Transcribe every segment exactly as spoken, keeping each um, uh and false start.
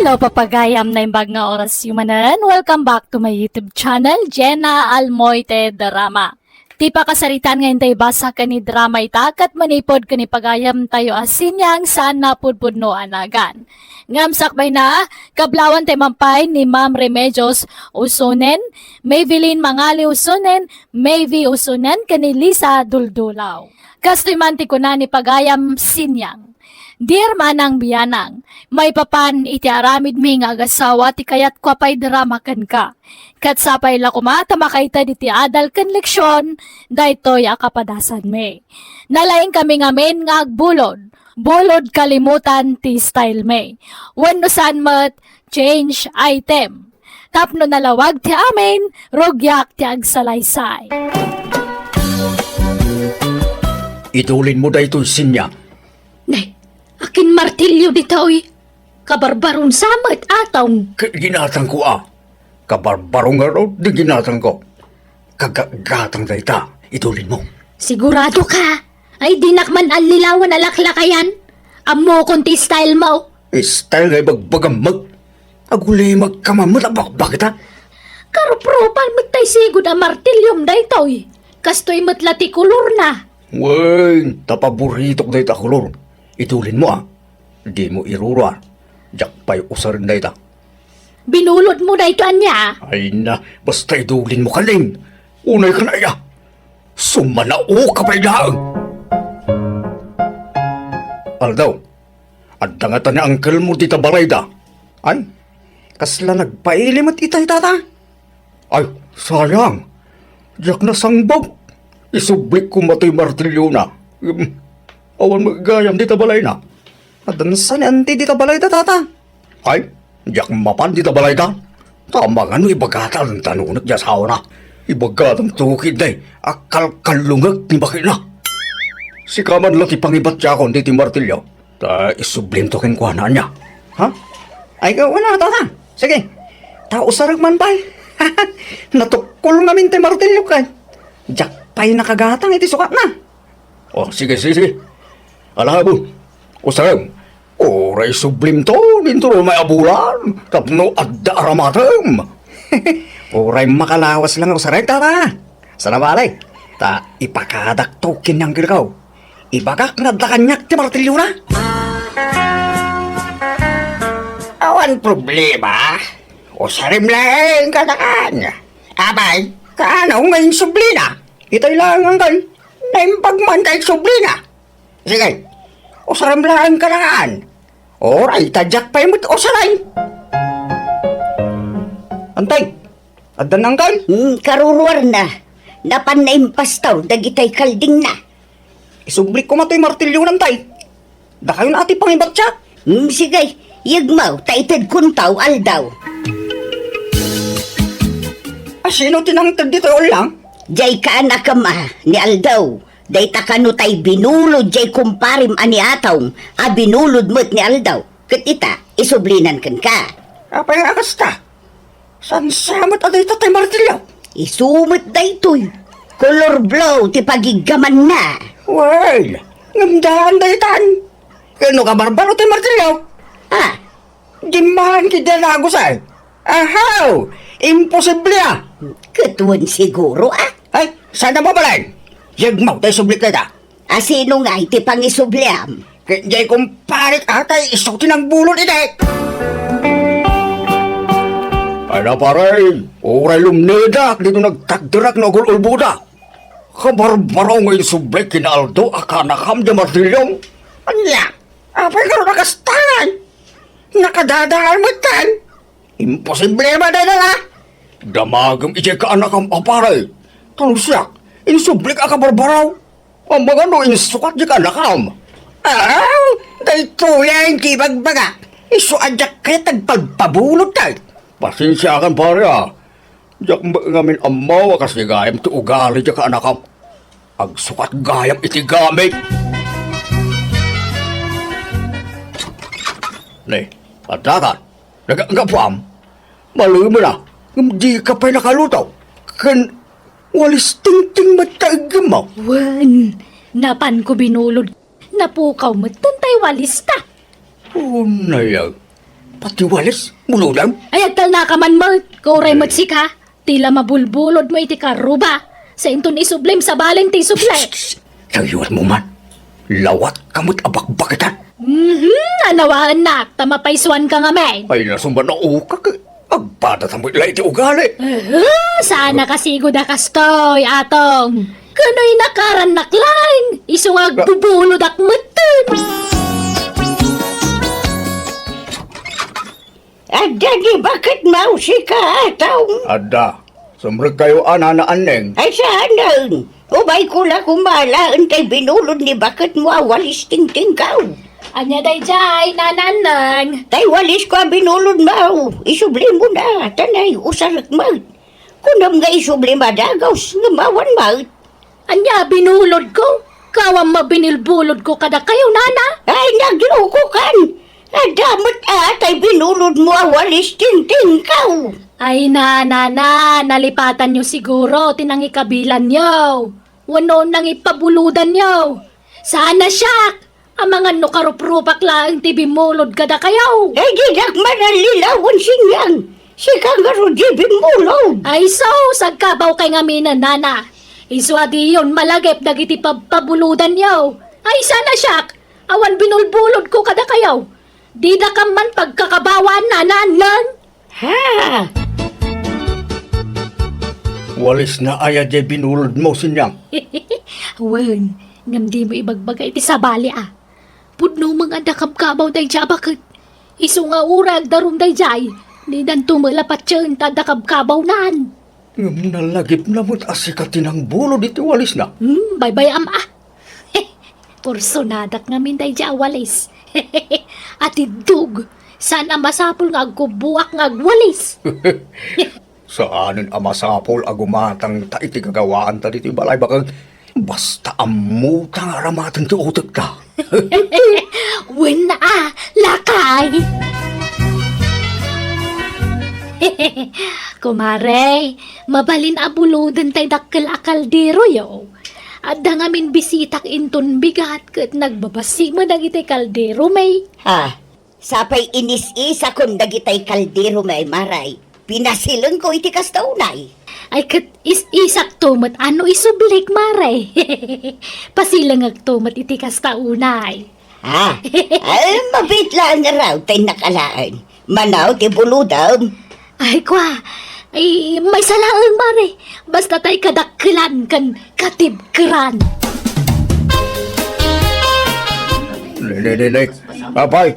Adtoy papagayam, naimbag nga orasyo manen. Welcome back to my YouTube channel, Jenna Almoite Drama. Ti pakasaritaan nga intay basa ken ni drama ita ket manipud ken ni pagayamtayo a Sinyang saan napudpudno a nagan. Ngem sakbayna, kablawantay man pay ni Ma'am Remedios Usonen, Maybelline Mangali Usonen, Mayvi Usonen, ken ni Lisa Duldulaw. Kastoy man ti kuna ni pagayam Sinyang. Dear Manang Bianang, maipapan iti aramidmi nga agasawa ti kayatko a paidrama kenka. Ket sapay la koma ta makaited iti adal ken leksion daytoy a kapadasanmi. Nalaingkami ngamin nga agbulod. Bulod kalimutan ti style mi. Wenno saan met, change item. Tapno nalawag ti amin, rugiak ti agsalaysay. Idulinmo daytoy, Sinyang. Nay, akin martilyo ditoy? Kabarbaron sa met, Atong. K-, ginatangko a. Kabarbaron ngarud ti ginatangko. Kagatgatang dayta, idulinmo. Sigurado ka? Ay, dinak man allilawan a laklakayan. Ammokon ti style mo. Style nga ibagbagam met. Agulimagka man met a bakbakita. Karuprupan met tay sigud a martilyom daytoy. Kastoy met la ti kolorna. Wen, ta paboritok dayta a kolor. Idulinmo a. Dimo iruruar. Diak pay usaren dayta. Binulodmo daytoy ania? Ay na, basta idulinmo kalin. Unay ka na iya. Sumanaoka pay laeng. Aldaw, adda ngata ni angkelmo dita balayda? Ay, kasla nagpaili met itay, tata? Ay, sayang. Diak nasangbag. Isublik koma toy martilyona. Em, awan met gayam dita balayna. Adda sa ni anti dita balayda, tata? Ay, diak mapan dita balayda. Ta mangano ibagata a dandanunek ti asawana. Ibagata a tukid day a kalkallungek ti baketna. Sika man la ti pangibatiakon ditoy martilyo. Ta isublimto kenkuana, ania? Ha? Ay, wen a, tata. Sige. Ta usarek man pay. Natukkol ngamin ti martilyo ket diak pay nakagatang iti sukatna. O, sige, sige, sige. Alabon, usarem, uray sublimto, dinto rumay a bulan, tapno adda aramatem. Uray makalawas lang usarek, tata. Sana bale, ta ipakadakto ken ni angkelko. Ibagak nga adda kaniak ti martilyona. Awan problema. Usarem laeng kanakan. Apay, kaano nga insublina? Itay laeng angkan. Naimbag man ta insublina. Sige, usarem laeng kanakan. Uray, ta diak pay met usarem. Antay, adda nangkan? Hmm, karuruarna. Napanna impastaw dagitay kaldingna. Isublik koma toy martilyona, tay. Dakayon a ti pangibatiak. Hmm, sige, yegmaw, ta itedkonto, Aldaw. A, sino ti nangted ditoy ullang? Diay kaanakem a, ni Aldaw. Dayta kano tay binulod diay kumparem a ni Atong a binulod met ni Aldaw. Ket ita, isublinan kenka. Apay nga kasta? Saan sa met a dayta tay martilyo? Isu met daytoy. Color blue ti pagiggamanna. Well, ngem daan daytan. Ket no kabarbaro tay martilyo? Ah, Dimmahan ketdi a nagusay. Ahaw! Imposible a! Ket wen siguro a? Ay, saan a mabalin? Yegmaw ta isublik dayta. A sino ngay ti pangisubliam? Ket diay kumparek a tay isu ti nangbulod idi. Ay na, pare, uray lumnedak ditoy nagtakderak no agul-ulboda. Kabarbaro nga insubli ken ni Aldo a kaanakam diay martilyom. Ania? Apay ngarud a kasta ngay? Nakadadaan metten. Imposible met dayta a. Damagem idiay kaanakam a pare. Ta no siak, insublik a kabarbaro. Amangan no insukat diay kaanakam. Aw, daytoyen ti ibagbagak. Isu a diak kayat agpabpabulod tay. Pasensiakan, pare, a. Diak met ngamin ammo a kas gayam ti ugali diay kaanakam. Agsukat gayam iti gamit. Ne, adda kan, naganggapuam. Malemen a, ngem dika pay nakaluto. Ken walis tingting met ta iggemmo. Wen, napanko binulod. Napukaw metten tay walista. Unay a. Pati walis, bulodem? Ay, agtalnaka man met. Kuray met sika. Ti la mabulbulodmo iti karruba. Sainton isublim, sabalen ti isubli. Shh, shh, shh. Dayuwatmo man. Lawatka met a bakbakitan. Mhm, anawaennak, ta mapaysuanka ngamin. Ay, nasuman a ukak, eh. Agpadata met la iti ugali. Aha, saan a kasigo da kastoy, Atong. Kanoy nakarannak laeng, isu nga agbubulodak metten. Adda ni baketmo, sika, Atong? Adda. Sumrekkayo a, Nana Anneng. Ay, saanen. Umayko la koma laeng tay binulod ni baketmo a walis tingtingkaw. Ania daydiay, Nana Anneng? Tay walisko a binulodmo, isublimo na, ta naay usarek met. Kunam nga isublim a dagus, ngem awan met. Ania a binulodko? Awan met binulbulodko kadakayo, Nana. Ay, naglukokan! Adda met a tay binulodmo a walis tingtingkaw. Ay, Nana, nalipatanyo siguro ti nangikabilanyo wenno nangipabulodanyo. Saan a siak! Amangan no karuprupak laeng ti bimmulod kadakayo. Ay, dinak man allilawan, Sinyang. Sika ngarud ti bimmulod. Ay, sus, agkabawkay ngamin, Nana. Isu a diyon malagip dagiti pabpabulodanyo. Ay, saan a siak! Awan binulbulodko kadakayo. Didakam man pagkakabawaan, Nana Anneng. Ha? Walisna aya diay binulodmo, Sinyang? Wen, ngem dimo ibagbaga iti sabali a. Pudno met nga adda kabkabaw daydiay a baket. Isu nga uray agdarum daydiay, didanto met la patien ta adda kabkabawnan. Ngem nalagipna met a sika ti nangbulod iti walisna. Hmm, baybay-am a. Kursonadak ngamin daydiay a walis. Atiddog, saan a masapul nga agkubboak nga agwalis. Saanen a masapul a gumatangta iti gagawaanta ditoy balay, baket basta ammota nga aramaten ti utekta. Wen a, lakay! Kumare, mabalin a buloden tay dakkel a kalderoyo. Adda ngamin bisitak inton bigat ket nagbabasi met dagiti kalderomi. Ha? Sapay inis-isakon dagitay kalderomi, Mare. Pinasilengko iti kasta unay. Ay, ket is-isakto met a no isublik, Mare. Pasilengekto met iti kasta unay. Ah, ay, mabiit laeng ngarud tay nakalaan. Mano ti bulodem? Ay, kua. Ay, maysa laeng, Mare. Basta tay kadakkelan ken katibkeran. Ne, ne, ne, ne. Apay,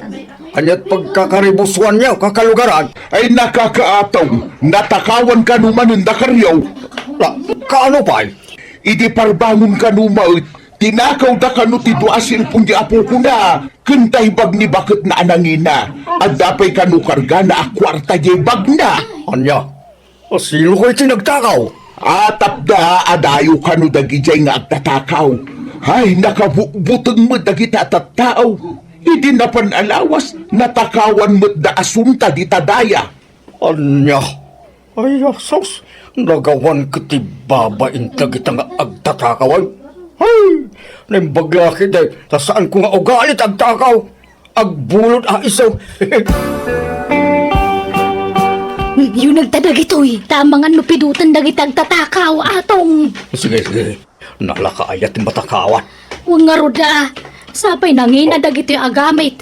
ania't pagkakaribusuanyo, kakalugaran? Ay, nakakaatong, natakawan kano manen dakariyo. La, kaano pay? Idi parbangon kano met, tinakawda kano ti dua a cellphone di apokona, ken tay bag ni baketna a nangina. Adda pay kano kargana a kuarta diay bagna. Ania? Sino kay ti nagtakaw? Atapda a dayo kano dagidiay nga agtatakaw. Ay, nakabutbuteng met dagita a tattao. Idi napan a lawas, natakawan met da a sunta dita daya. Ania? Ay, asus, nagawan ket ti babain dagita nga agtatakaw, ay. Ay, naimbag la ketdi, ta saanko nga ugali ti agtakaw. Agbulod a isu. Yunegta dagitoy, ta amangan no pidoten dagiti agtatakaw, Atong. Sige, sige. Nalaka aya ti matakawan. Wen ngarud a, sapay nangina dagitoy a gamit.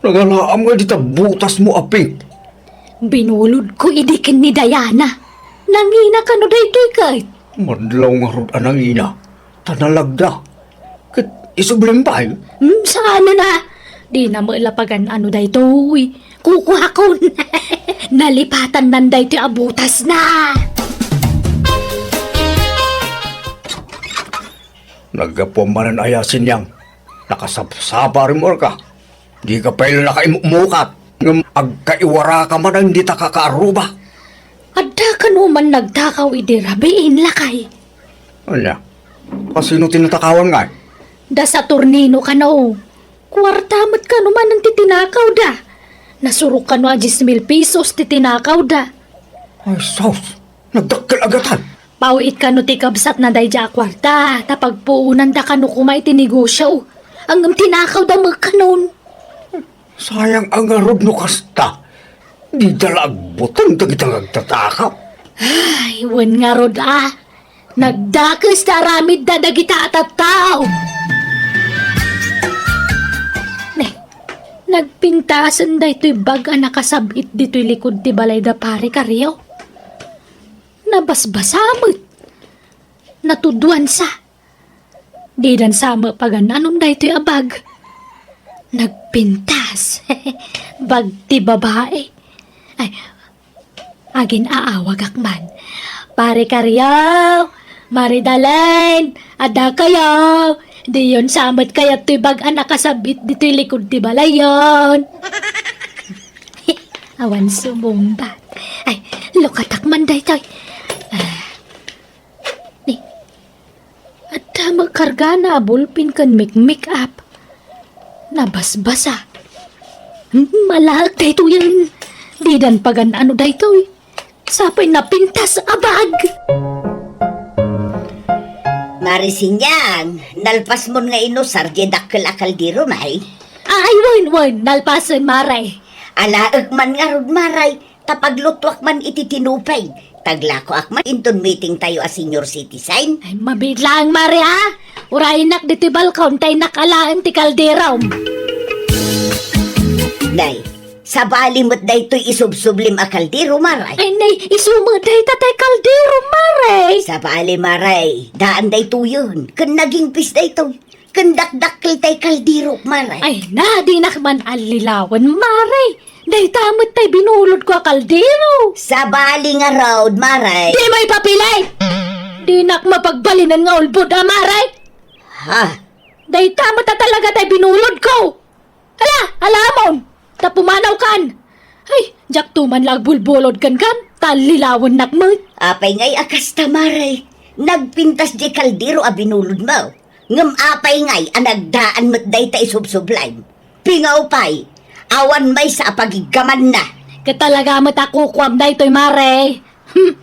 Nagalaam nga dita butasmo a pink. Binulodko idi ken ni Diana. Nangina kano daytoy ket? Madlaw ngarud a nangina. Ta nalagda. Ket isublim pay? Hmm, saanen a. Dina met la pagan-ano daytoy. Kukuakon. Nalipatannan daytoy a butasna. Naggapuam manen aya, Sinyang? Nakasapsapa a rimmuarka. Dika pay la nakaimukmukat ngem agkaiwaraka manen dita kakaarruba. Adda kano man nagtakaw idi rabiin, lakay? Ania? Kasino ti natakawan ngay? Da Saturnino kano. Kuarta met kano manen ti tinakawda. Nasurok kano a dies mil pesos ti tinakawda. Ay, sus! Nagdakkel a gatad! Paw-it kano ti kabsatna daydiay a kuarta, ta pagpuonanda kano koma iti negosio. Ngem tinakawda met kanon. Sayang a ngarud no kasta. Dida la agbuteng dagita nga agtataka. Ay, wen ngarud a. Nagdakes ti aramidda dagita a tattao. Ne, nagpintasen daytoy bag a nakasab-it ditoy likud ti balay da Pare Kario. Nabasbasa met. Natuduansa. Didan sa met pagan-anon daytoy a bag. Nagpintas. Bag ti babae. Ay, agin-aawagak man. Pare Kario, Mare Dalen, adda kayo. Diyon sa met kayat toy bag a nakasab-it ditoy likud ti balayon. Awan sumungbat. Ay, lukatak man daytoy. Ah, ni, adda met kargana a bulpen ken make-up. Nabasbasa. Hmm, malaek daytoyen. Didan pagan-ano daytoy. Sapay napintas a bag. Mare Sinyang, nalpasmon nga inusar diay dakkel a kaldero, Mare? Ay, wen, wen, nalpasen, Mare. Alaek man ngarud, Mare. Ta paglutuak man iti tinupay, taglakoak man inton meeting tayo a senior citizen. Ay, mabiit laeng, Mare, ha? Uraynak ditoy balkon ta innak alaen ti kalderom. Nay, sabali met daytoy isubsublim a kaldero, Mare. Ay, nay, isu met dayta tay kaldero, Mare. Sabali, Mare, daan daytoyen, ken nagingpis daytoy. Ken dakdakkel tay kalderok, Mare. Ay na, dinak man allilawen, Mare. Dayta met tay binulodko a kaldero. Sabali ngarud, Mare. Dimo ipapili! Dinak mapagbalinen nga ulbod a, Mare. Ha? Dayta met a talaga tay binulodko. Ala, alamon! Ta pumanawkan! Ay, diakto man la agbulbulod kenkan, ta allilawennak met. Apay ngay a kasta, Mare? Nagpintas diay kaldero a binulodmo. Ngem apay ngay a nagdaan met dayta isubsublim? Pingaw pay, awan maysa a pagiggamanna. Ket talaga met a kukuam daytoy, Mare. Hmm,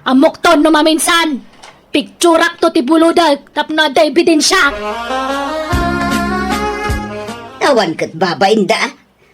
ammokton no maminsan. Pictureakto ti bulodek tapno adda ebidensia. Awan ket babainda,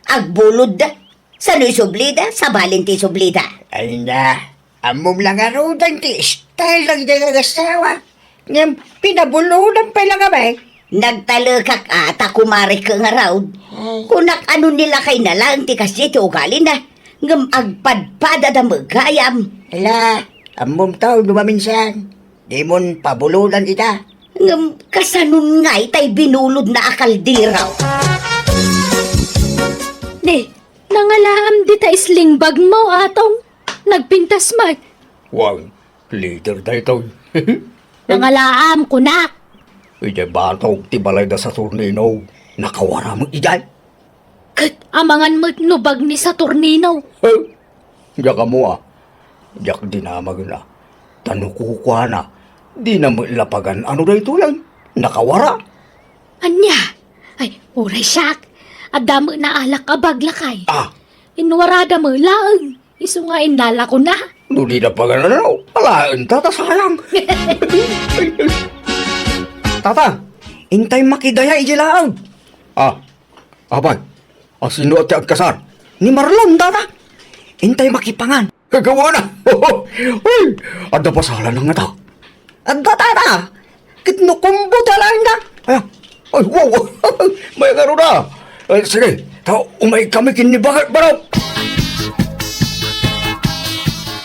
agbulodda. Sano isublida? Sabalin ti isublida. Ay na, ammom la ngaruden ti style dagiti agassawa. Ngem pinabulodan pay la kami. Nagtalekak a ta kumarek ngarud. Ay. Kunak ano ni lakayna laeng ti kasdiay ti ugalina. Ngem agpadpadada met gayam. Ala, ammom taw no maminsan. Dimon pabulodan ita. Ngem kasanon ngay tay binulodna a kaldero? Ni, nangalaam dita sling bagmo, Atong. Nagpintas met. Wen, leader daytoy. Nangalaam, kunak. Idiay batog ti balay da Saturnino. Nakawara met idiay. Ket amangan met no bag ni Saturnino. Eh, diak ammo a. Diak dinamagen a. Ta no kukuana, dina met la pagan-ano daytoy. Nakawara. Ania? Ay, uray siak. Adda met naalak a bag lakay. Ah. Inwarada met laeng. Isu nga innalakona. No dina pagan-ano, alaenta ta sayang. Tata, intay makidaya idiay laeng. Ah, apay, a sino ti agkasar? Ni Marlon, tata. Intay makipangan. Kagawana. Uy, adda pasalan nga ta. Adda, tata. Ket no kumbo ti alaenna. Ay, ay, wow. May ngarud a. Ay, sige, ta umay kami ken ni Bagat Barok.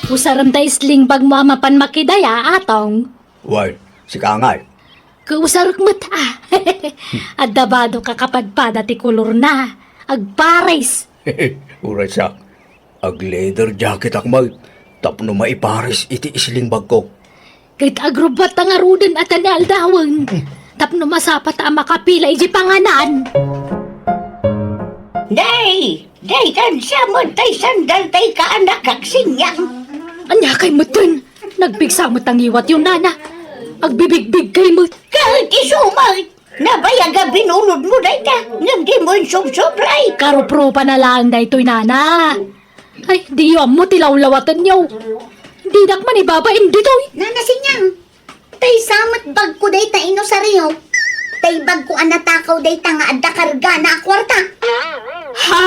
Usarem ta sling bagmo a mapan makidaya, Atong. Wen, sika ngay. Kausarek met, ah. Adda badok a kapadpada ti kolorna. Agpares. Uray siak. Ag-leather jacketak met tapno maipares iti sling bagko. Ket agrubbatta ngaruden a ta ni aldawen tapno masapata a makapila idiay panganan. Nay, daytan sa met tay sandal tay kaanak, Kagsinyang. Ania kay metten? Nagpigsa met a ngiwatyo, nana. Agbibigbig kay met. Ket isu met, nabayag a binulodmo dayta, ngem dimo insubsublay. Karuprupana laeng daytoy, nana. Ay, diyo ammo ti lawlawatenyo. Dinak man ibabain ditoy. Nana Sinyang, tay sa met bagko dayta inusaryo. Tay bagko a natakaw dayta nga adda kargana a kuarta. Ha?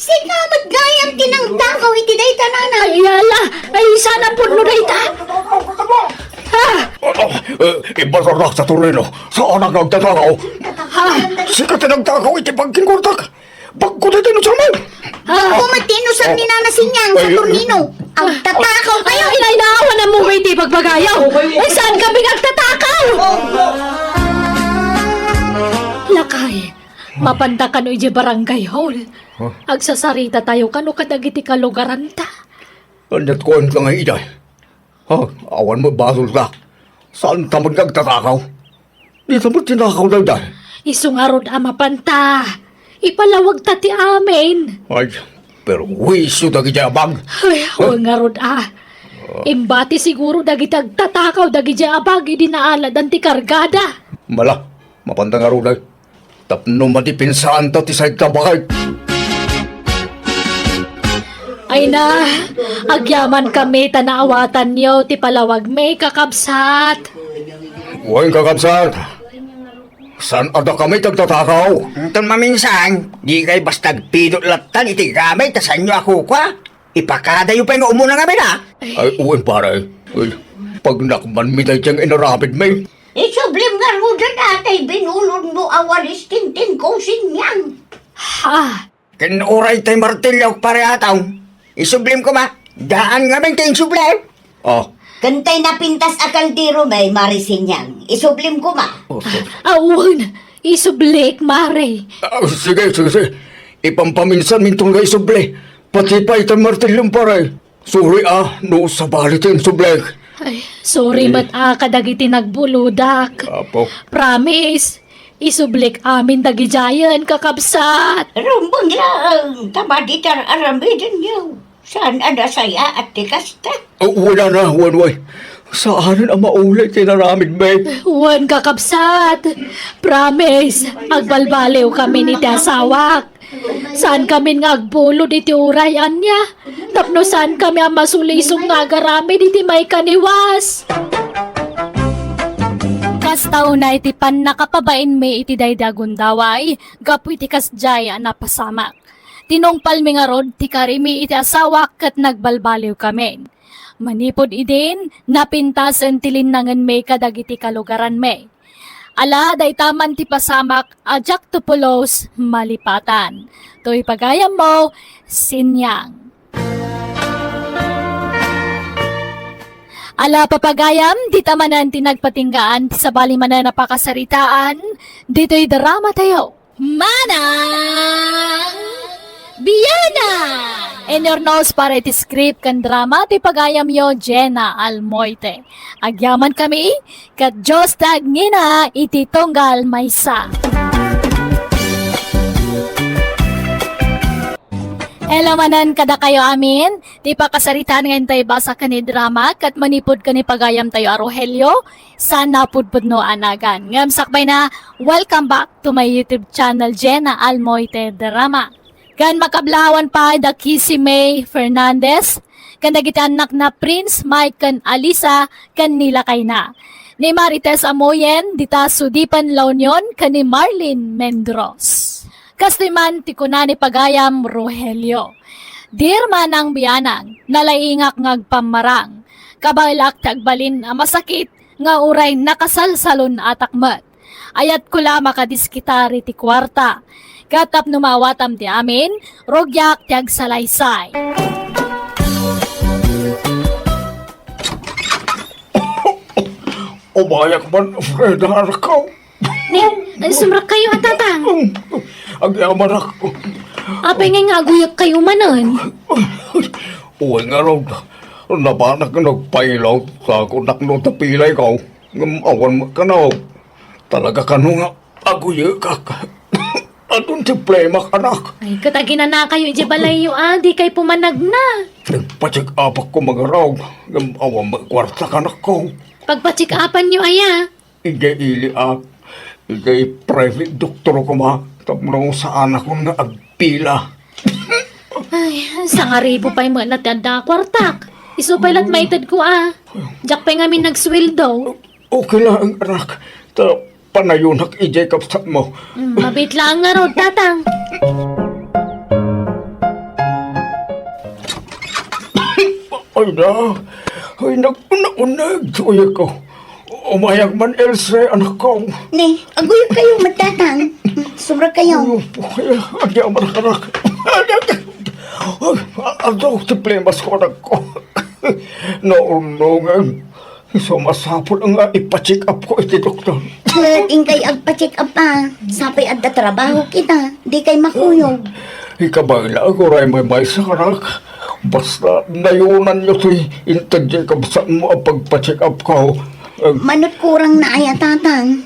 Sika met gayam ti nangtakaw iti dayta, nana. Ay, ala! Ay, saan a pudno dayta? Ah! Ah, eh, ibasarak sa Tornino. Saanak nga agtatakaw? Ah! Sika ti nagtakaw iti bangkeng kuartak. Bagko dayta inusamen. Ah! Bagko met ti inusam ni Nana Sinyang sa Tornino. Agtatakaw kayo. Ay, ay, naawan mo ba iti pagbagayaw? Ay, saan kami nga agtatakaw? Lakay, mapanta kano iti barangay hall. Huh? Agsasarita tayo kano kadagiti kalugaranta. Aniat kuan ka nga iday? Ha? Awan mo basolta. Saan ta man nga agtatakaw? Di ta met tinakaw dayta. Isu ngarud a mapanta. Ipalawag ta ti amin. Ay, perwisyo dagiti abag. Ay, awan ngarud a. Imbati siguro dagiti agtatakaw dagiti abag idi naaladan ti kargada. Mala, mapanta ngarud ay. Tapno madipensaan ta ti saydta baket. Ay na, agyaman kami ta naawatanyo ti palawagmi, kakabsat. Wen, kakabsat. Saan a dakami ti agtatakaw? Inton maminsan, dikay basta agpidot latta iti gamit ta saanyo a kukua. Ipakadayo pay nga umuna ngamin, a? Ay, wen, pare. Ay, pagnakmanmi daytoy nga inaramidmi. Isublim ngaruden a tay binulodmo a walis tintingko, Sinyang. Ha? Ken uray tay martiliok, pare Ataw. Isublim koma. Daan ngamin ti insubli. Ah. Ken tay napintas a kaldero, Mare Sinyang. Isublim koma. Oh, sorry. Awan, isublik, Mare. Ah, sige, sige, sige. Ipampaminsanmi inton nga isubli. Pati pay tay martiliom, pare. Sorry, a, no sabali ti insublik. Ay, sorry met a kadagiti nagbulodak. Apo. Promise, isublik amin dagidiayen, kakabsat. Rumbeng laeng, ta madi ti ar-aramidenyo. Saan a nasayaat ti kasta? Oh, wala na, wen, wen. Saanen a mauli ti inaramidmi. Wen, kakabsat. Promise, agbalbaliwkamin iti asawak. Saan kamin nga agbulod iti uray ania, tapno saan kami a masulisog nga agaramid iti maikaniwas. Kasta unay ti pannakapabainmi iti daydi a gundaway gapu iti kasdiay a napasamak. Tinungpalmi ngarud ti karimi iti asawak ket nagbalbaliwkamin. Manipud idin, napintasen ti linnangenmi kadagiti kalugaranmi. Ala, dayta man ti pasamak a diak to pulos malipatan. Toy pagayammo, Sinyang. Ala, papagayam, dita manen ti nagpatinggaan ti sabali manen a pakasaritaan ditoy drama tayo. Manang Biana! In your nose para iti script ken drama ti pagayamyo, Jenna Almoite. Agyaman kami, ket Dios ti agngina iti tunggal maysa. Hello manen kadakayo amin, ti pakasaritaan nga intay basa ken ni drama, ket manipud ken ni pagayam tayo a Rogelio, sana pudpudno a nagan. Ngem sakbay na, welcome back to my YouTube channel, Jenna Almoite Drama. Ken makablawan pay da Kissy May Fernandez, ken dagiti annakna Prince Mike ken Alisa, ken ni lakayna. Ni Marites Amoyen, dita Sudipan La Union, ken ni Marlene Mendros. Kastoy man ti kuna ni pagayam Rogelio. Dear Manang Bianang, nalaingak nga agpammarang. Kabaelak ti agbalin a masakit nga uray nakasalsalun-atak met. Ayatko la makadiskitar iti kuarta. Ket tapno maawatam ti amin, rugiak ti agsalaysay. Umayak man, Freda, anakko. Ni, sumrekkayo a, Tatang. Agyamanak. Apay ngay nga aguyekkayo manen? Uy, ngarud, napanak nga nagpailaw, sa kunak no tapilayko. Ngem awan met kano. Talaga kano nga aguyekak. Adun ti plemak, anak. Ay, ket aginanakayo idiay balayyo a, dikay pumanagna. Nagpa-check-upak ko, mangarog, ngem awan met kuarta, anakko. Pagpa-check-upanyo aya? Idiay ili a, idiay private doktor koma, tapno saanakon nga agpila. Ay, sangaribu pay met ti adda a kuartak. Isu pay lat maitedko a. Diak pay ngamin nagsueldo. Okay laeng, anak. Ta panayonak idiay kabsatmo. Mm, mabiit laeng ngarud, Tatang. Ay na, ay nag-unag-unag, uyag ko. Umayag man, Else, anak ko. Ne, aguyog kayo, magtatang. Sobra kayo. Ay, adi, anak, anak. Ay, ato, ti plemas ko, anak ko. Naurnongan. Isu masapul nga ipa-check up ko iti doktor. Ket inkay agpa-check up a. Sapay adda trabaho kita. Di kay makuyog. Ikabaylak, uray maymaysa, anak. Basta nayonanyo toy inted diay kabsatmo a pagpa-check up ko. Eh, Manut kurang na aya, tatang.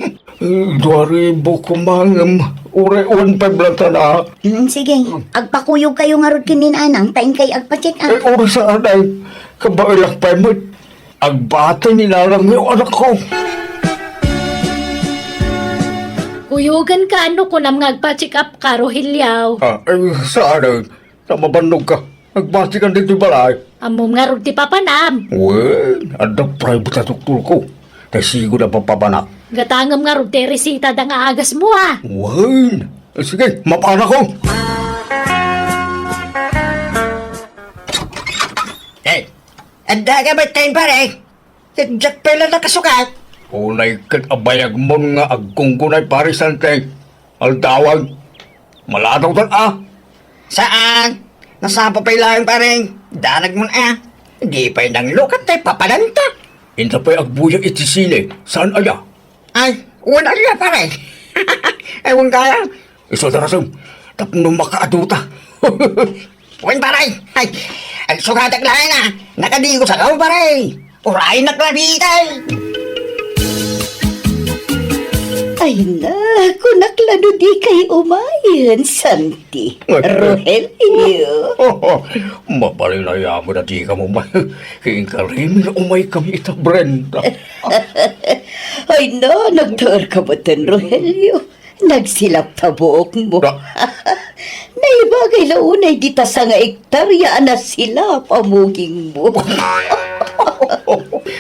Dua ribu ko mangem. Uray one five lang tana. Hmm, sige. Agpakuyog kayo ngarud ken ni nanang, ta inkay agpa-check up. Eh, uray saan ay. Kabaylak pay met. Agbati ni nanangyo, anak ko. Kuyogan ka, no kunam nga agpa-check up ka, Rogelio. Ah, eh, saan ay? Ta mabannog ka. Agbati ka ditoy balay. Ammom ngarud ti papanam. Wen, adda private a doktor ko. Ta sigud a papabanak. Gatangem ngarud ti resita da nga agas mo, ah. Wen. Eh, sige, mapana ko. Eh, adda ka met tayo, pare? Ket diak pay la nakasukat. Unay ket abayagmon nga agkunggunay, Pare Sante. Aldawan. Maladaw tan a. Saan? Nasapa pay laeng, pare. Danagmon a. Di pay nanglukat tay papadanta. Inta pay agbuya iti sine. Saan aya? Ay, wen aya, pare. Ewan kaya. Isu darasem, tapno makaaduta. Wen, pare. Ay, ay, sugatak laeng a. Nakadigo sa kao, pare. Uray naklabitay. Ay na, kunak la no di kay umayen, Santi. Ay, ay. Rogelio. Mabalin a yaman a di ka mo man. Ken karimil umay kami ita, Brenda. Ay na, nagtaer ka met, Rogelio. Nagsilap ta buokmo. Ah. Naibagay la unay dita sanga ektarya a nasilap a mugingmo.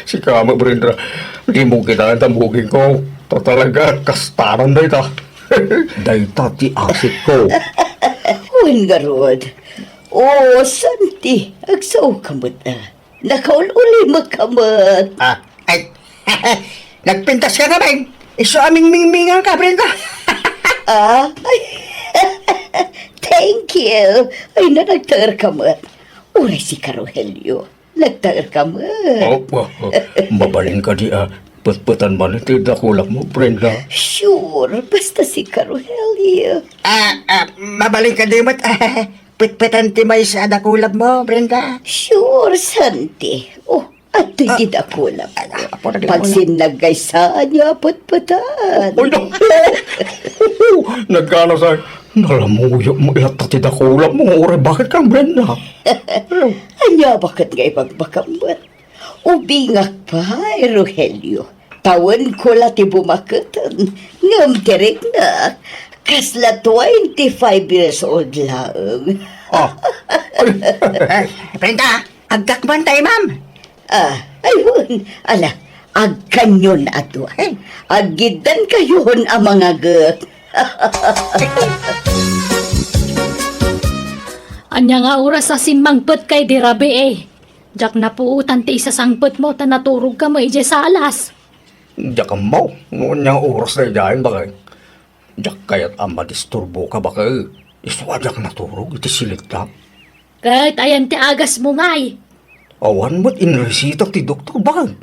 Sika met, Brenda, di mo kitaen ta mugingko. Ta talaga, kastanan dayta. Dayta ti asikko. Wen ngarud. O, Santi, agsao ka met, ah. Nakaul-ulimek ka met. Ah, ay. Nagpintas ka na, Beng. Isu a mingmingmingan ka, Brenda. Ah? Ay. Thank you. Ay na, nagtaer ka met. Uray sika, Rogelio. Nagtaer ka met. Oh, oh, oh. Mabalin kadi a petpetan man iti dakulapmo, Brenda? Sure, basta sika, Rogelio. Ah, ah, mabalin kadi met. Petpetan ti maysa a dakulapmo, Brenda? Sure, Santi. Oh, adtoy ti dakulap. Ah, ah, apo, naglamuyo. Pagsinnagsaan nga petpetan. Oy, no. Nagkano sa nalamuyo mo ilatta ti dakulapmo, uray bakit kang Brenda? Ania bakit nga ibagbagam met? Ubingak pay, Rogelio. Tawenko la ti bumaketen, ngem ti riknak, kasla twenty-five years old laeng. Ah. Ay, Brenda, agkakman tayo, ma'am. Ah, ayun. Ala, agkanyon a dua. Ay. Aggiddan kayon a mangagek. Ania nga oras a simmangpet kay di rabii? Diak napuotan ti isasangpetmo ta naturogka met idiay salas. Diak ammo no ania nga oras daydiayen, baket. Diak kayat a madisturboka, baket. Isu a diak naturog iti silittak. Ket ayan ti agasmo ngay? Awan met inresitak ti doktor, baket.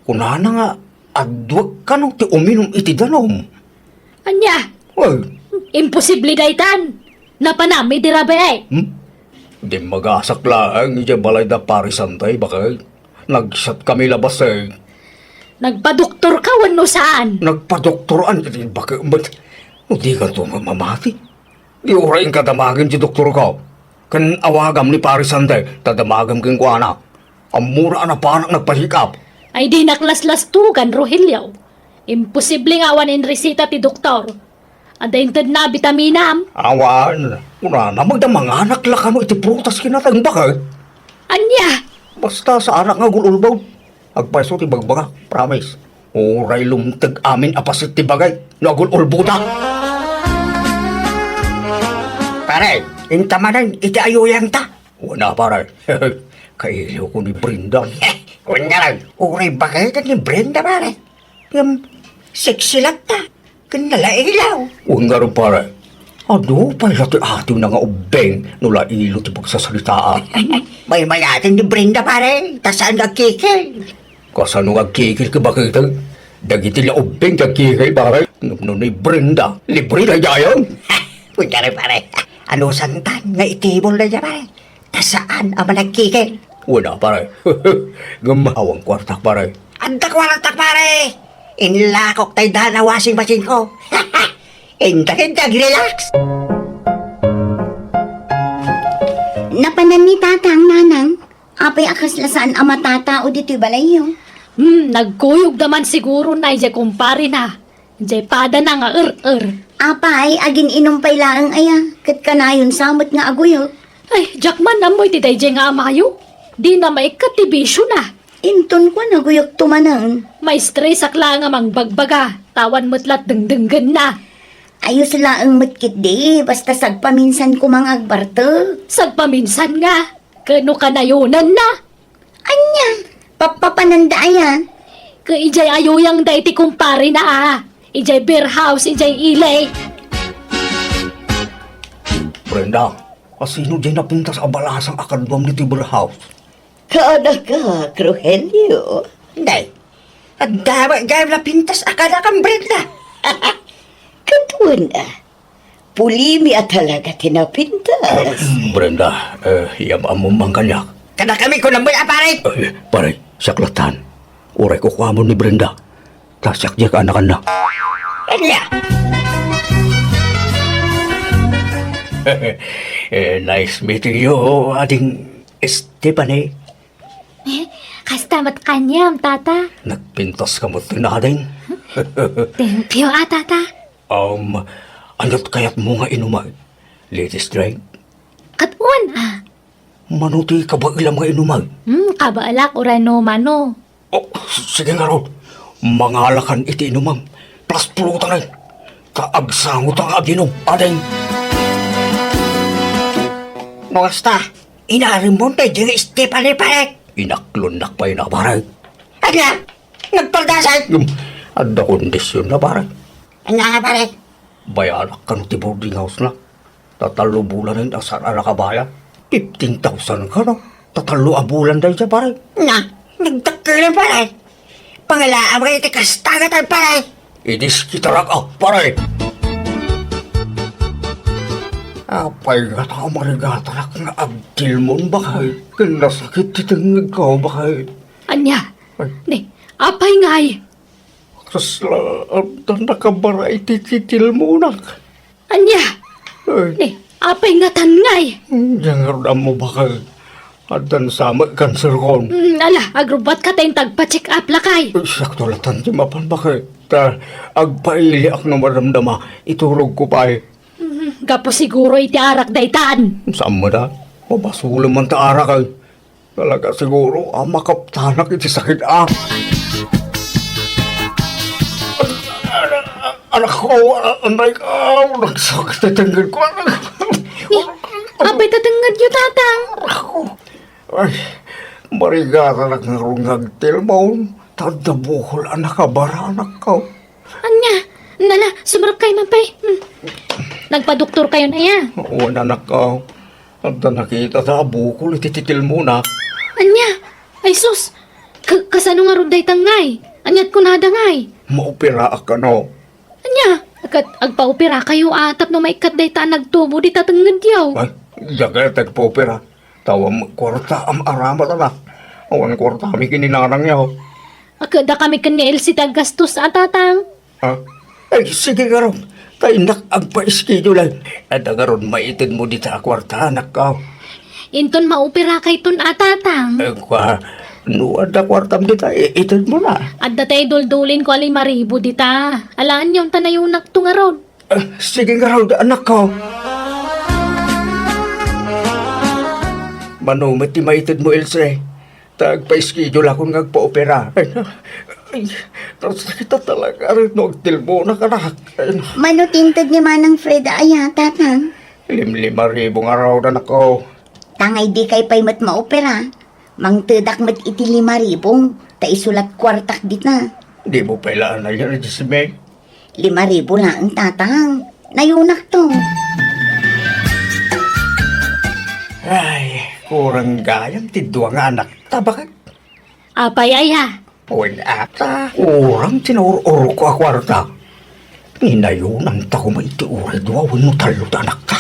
Kunana nga adduek kano ti uminum iti danum. Ania? Ay. Imposible daytan. Napanam idi rabii. Hmm? Dimmagasak laeng idiay balay da Pari Santay, baket. Nagsiatkami labasen. Nagpadoktorka wenno saan? Nagpadoktoran iti baket met. No dikanto nga mamati. Di uray inka damagen ti doktorko. Ken awagam ni Pari Santay, ta damagem kenkuana. Ammona a napanak nagpa-check up. Ay dinak laslastugan, Rogelio. Imposible nga awan inresita ti doktor. Adda intedna a bitaminam? Awan. Kunana, magda manganak la kano iti prutas kinateng, baket. Ania? Basta saanak nga agul-ulbod. Agpayso ti bagbagak, promise. Uray lumteg amin a paset ti bagay no agul-ulbodak. Pare, inta manen iti ayuyangta. Wen a, pare. Kailiwko ni Brenda. Wen ngarud, uray baket ni Brenda, pare. Ngem, sexy latta. Ken nalailaw. Wen ngarud, pare. Adu pay la ti atiwna nga ubbing no lailo ti pagsasaritaan. Maymayaten ni Brenda, pare. Ta saan nga agkikil. Kasano nga agkikil ket baket? Dagiti la ubbing ti agkikil, pare. Ngem no ni Brenda, libre daydiay. Wen ngarud, pare. Anusantan nga itibol daydiay, pare? Ta saan a managkikil. Wala, pare. Ngem awan kuartak, pare. Adda kuartak, pare. Inlakok tay dana washing machine ko. Inta ket ag-relax. Napanan ni Tatang, Nanang. Apay a kasla saan a matatao ditoy balayyo? Hmm, nagkuyogda man siguro na idiay kumparena. Idiay padana nga er-er. Apay, agin-inum pay laeng aya, ket kanayon sa met nga aguyog. Ay, diak man ammo iti daydiay nga amayo. Dina maikkat ti bisiona. Inton kua, naguyogto manen. Maistresak laeng a mangbagbaga, ta awan met la dengdenggenna. Ayos laeng met ketdi, basta sagpaminsan koma nga agbartek. Sagpaminsan nga, ken no kanayonanna. Ania? Pappapananda aya? Ket idiay ayuyangda iti kumparena a. Idiay beer house, idiay ili. Brenda, asino diay napintas a balasang a kaduam ditoy beer house? Kaanaka, Rogelio. Nay, adda met gayam napintas a kanakan, Brenda. Ket wen a, pulimi a talaga ti napintas. Brenda, eh, yam-ammom man kaniak. Kadakami kunam met a, pare. Eh, pare, siak lattan. Uray kukuamon ni Brenda. Ta siak diay kaanakanna. Ania? Eh, nice meeting you, Ading Stephanie. Eh, kasta met kaniam, Tata. Nagpintas ka met, Ading. Thank you, a, Tata. Um, ania't kayatmo nga inumek? Latest drink? Ket wen a. Mano ti kabaelam nga inumek? Hmm, kabaelak uray no mano. Oh, sige ngarud. Mangalakan iti inumem. Plus pulutan, eh. Ta agsangotan nga aginum, Ading. No kasta, inarimon daydiay nga Stephanie, pare. Inaklonnak pay na, pare. Ania? Nagpaldasan? Ngem, adda kondisionna, pare. Ania nga, pare? Bayanak kano ti boarding house-na. Ta tallo bulanen a saan a nakabayad. Fifteen thousand kano. Ta tallo a bulan dayta, pare. Na, nagdakkel, pare. Pangalaam iti kasta nga tan, pare. Idiskitarak a, pare. Apay ngata a marigatarak nga agtilmon, baket? Ken nasakit ti tengngedko, baket? Ania? Ay. Ni, apay ngay? Kasla adda nakabara iti titilmonak. Ania? Ay. Ni, apay ngatan ngay? Diak ngarud ammo, baket. Addan sa met cancer kon. Mm, ala, agrubbuatka ta inta agpa-check up lakay. Siakto lattan ti mapan, baket. Ta agpailiak no madamdama, iturogko pay. Mm, gapu siguro iti arak daytan. Saan met a? Mabasolem man ta arak, ay. Talaga siguro a makaptanak iti sakit a. Anakko, anakko, nagsakit ti tengngedko. Ni, apay ti tengngedyo, Tatang? Anakko. Ay, marigatanak ngarud nga agtilmon. Ta adda bukol a nakabara, anakko. Ania? Nala, sumrek kayo man pay. Hmm. Nagpadoktor kayon aya? Wen, anakko. Adda nakitata a bukol iti titilmonak. Ania? Ay sus! Ka-, kasano ngarud dayta ngay? Ania't kunada ngay? Maoperaak kano. Ania? Ket agpaoperakayo a tapno maikkat dayta a nagtubo dita tengngedyo. Ay, diak kayat agpaopera. Ta awan met kuarta a maaramat, anak. Awan kuartami ken ni nanangyo. Ket dakami ken ni Elsie ti aggastos a, Tatang. Ah? Ay, sige ngarud. Ta innak agpa-schedule. Adda ngarud maitedmo dita a kuarta, anakko. Inton maoperakayton a, Tatang. Eh, kua, no adda kuartam dita, i-, itedmo na. Adda tay duldulinko a lima ribu dita. Alaanyo ta nayonakto ngarud. Ah, sige ngarud, anakko. Mano met ti maitedmo, Elsie? Ta agpa-schedule akon nga agpaopera. Ay, ay, nasakit a talaga rin no agtilmonak, anak. Ay, na. Mano ti inted ni Manang Fred aya, Tatang? Limlima ribu ngarud, anakko. Tangay dikay pay met maopera. Mangtedak met iti lima ribu, ta isu la't kuartak dita. Dimo pay la nayon, Jezebel? Lima ribu laeng, Tatang. Nayonakto. Ay, kurang gayam ti dua nga anakta, baket. Apay aya? Wen, ata, kurang ti naur-urko a kuarta. Ninayonanta koma iti uray dua wenno tallo ti anakta.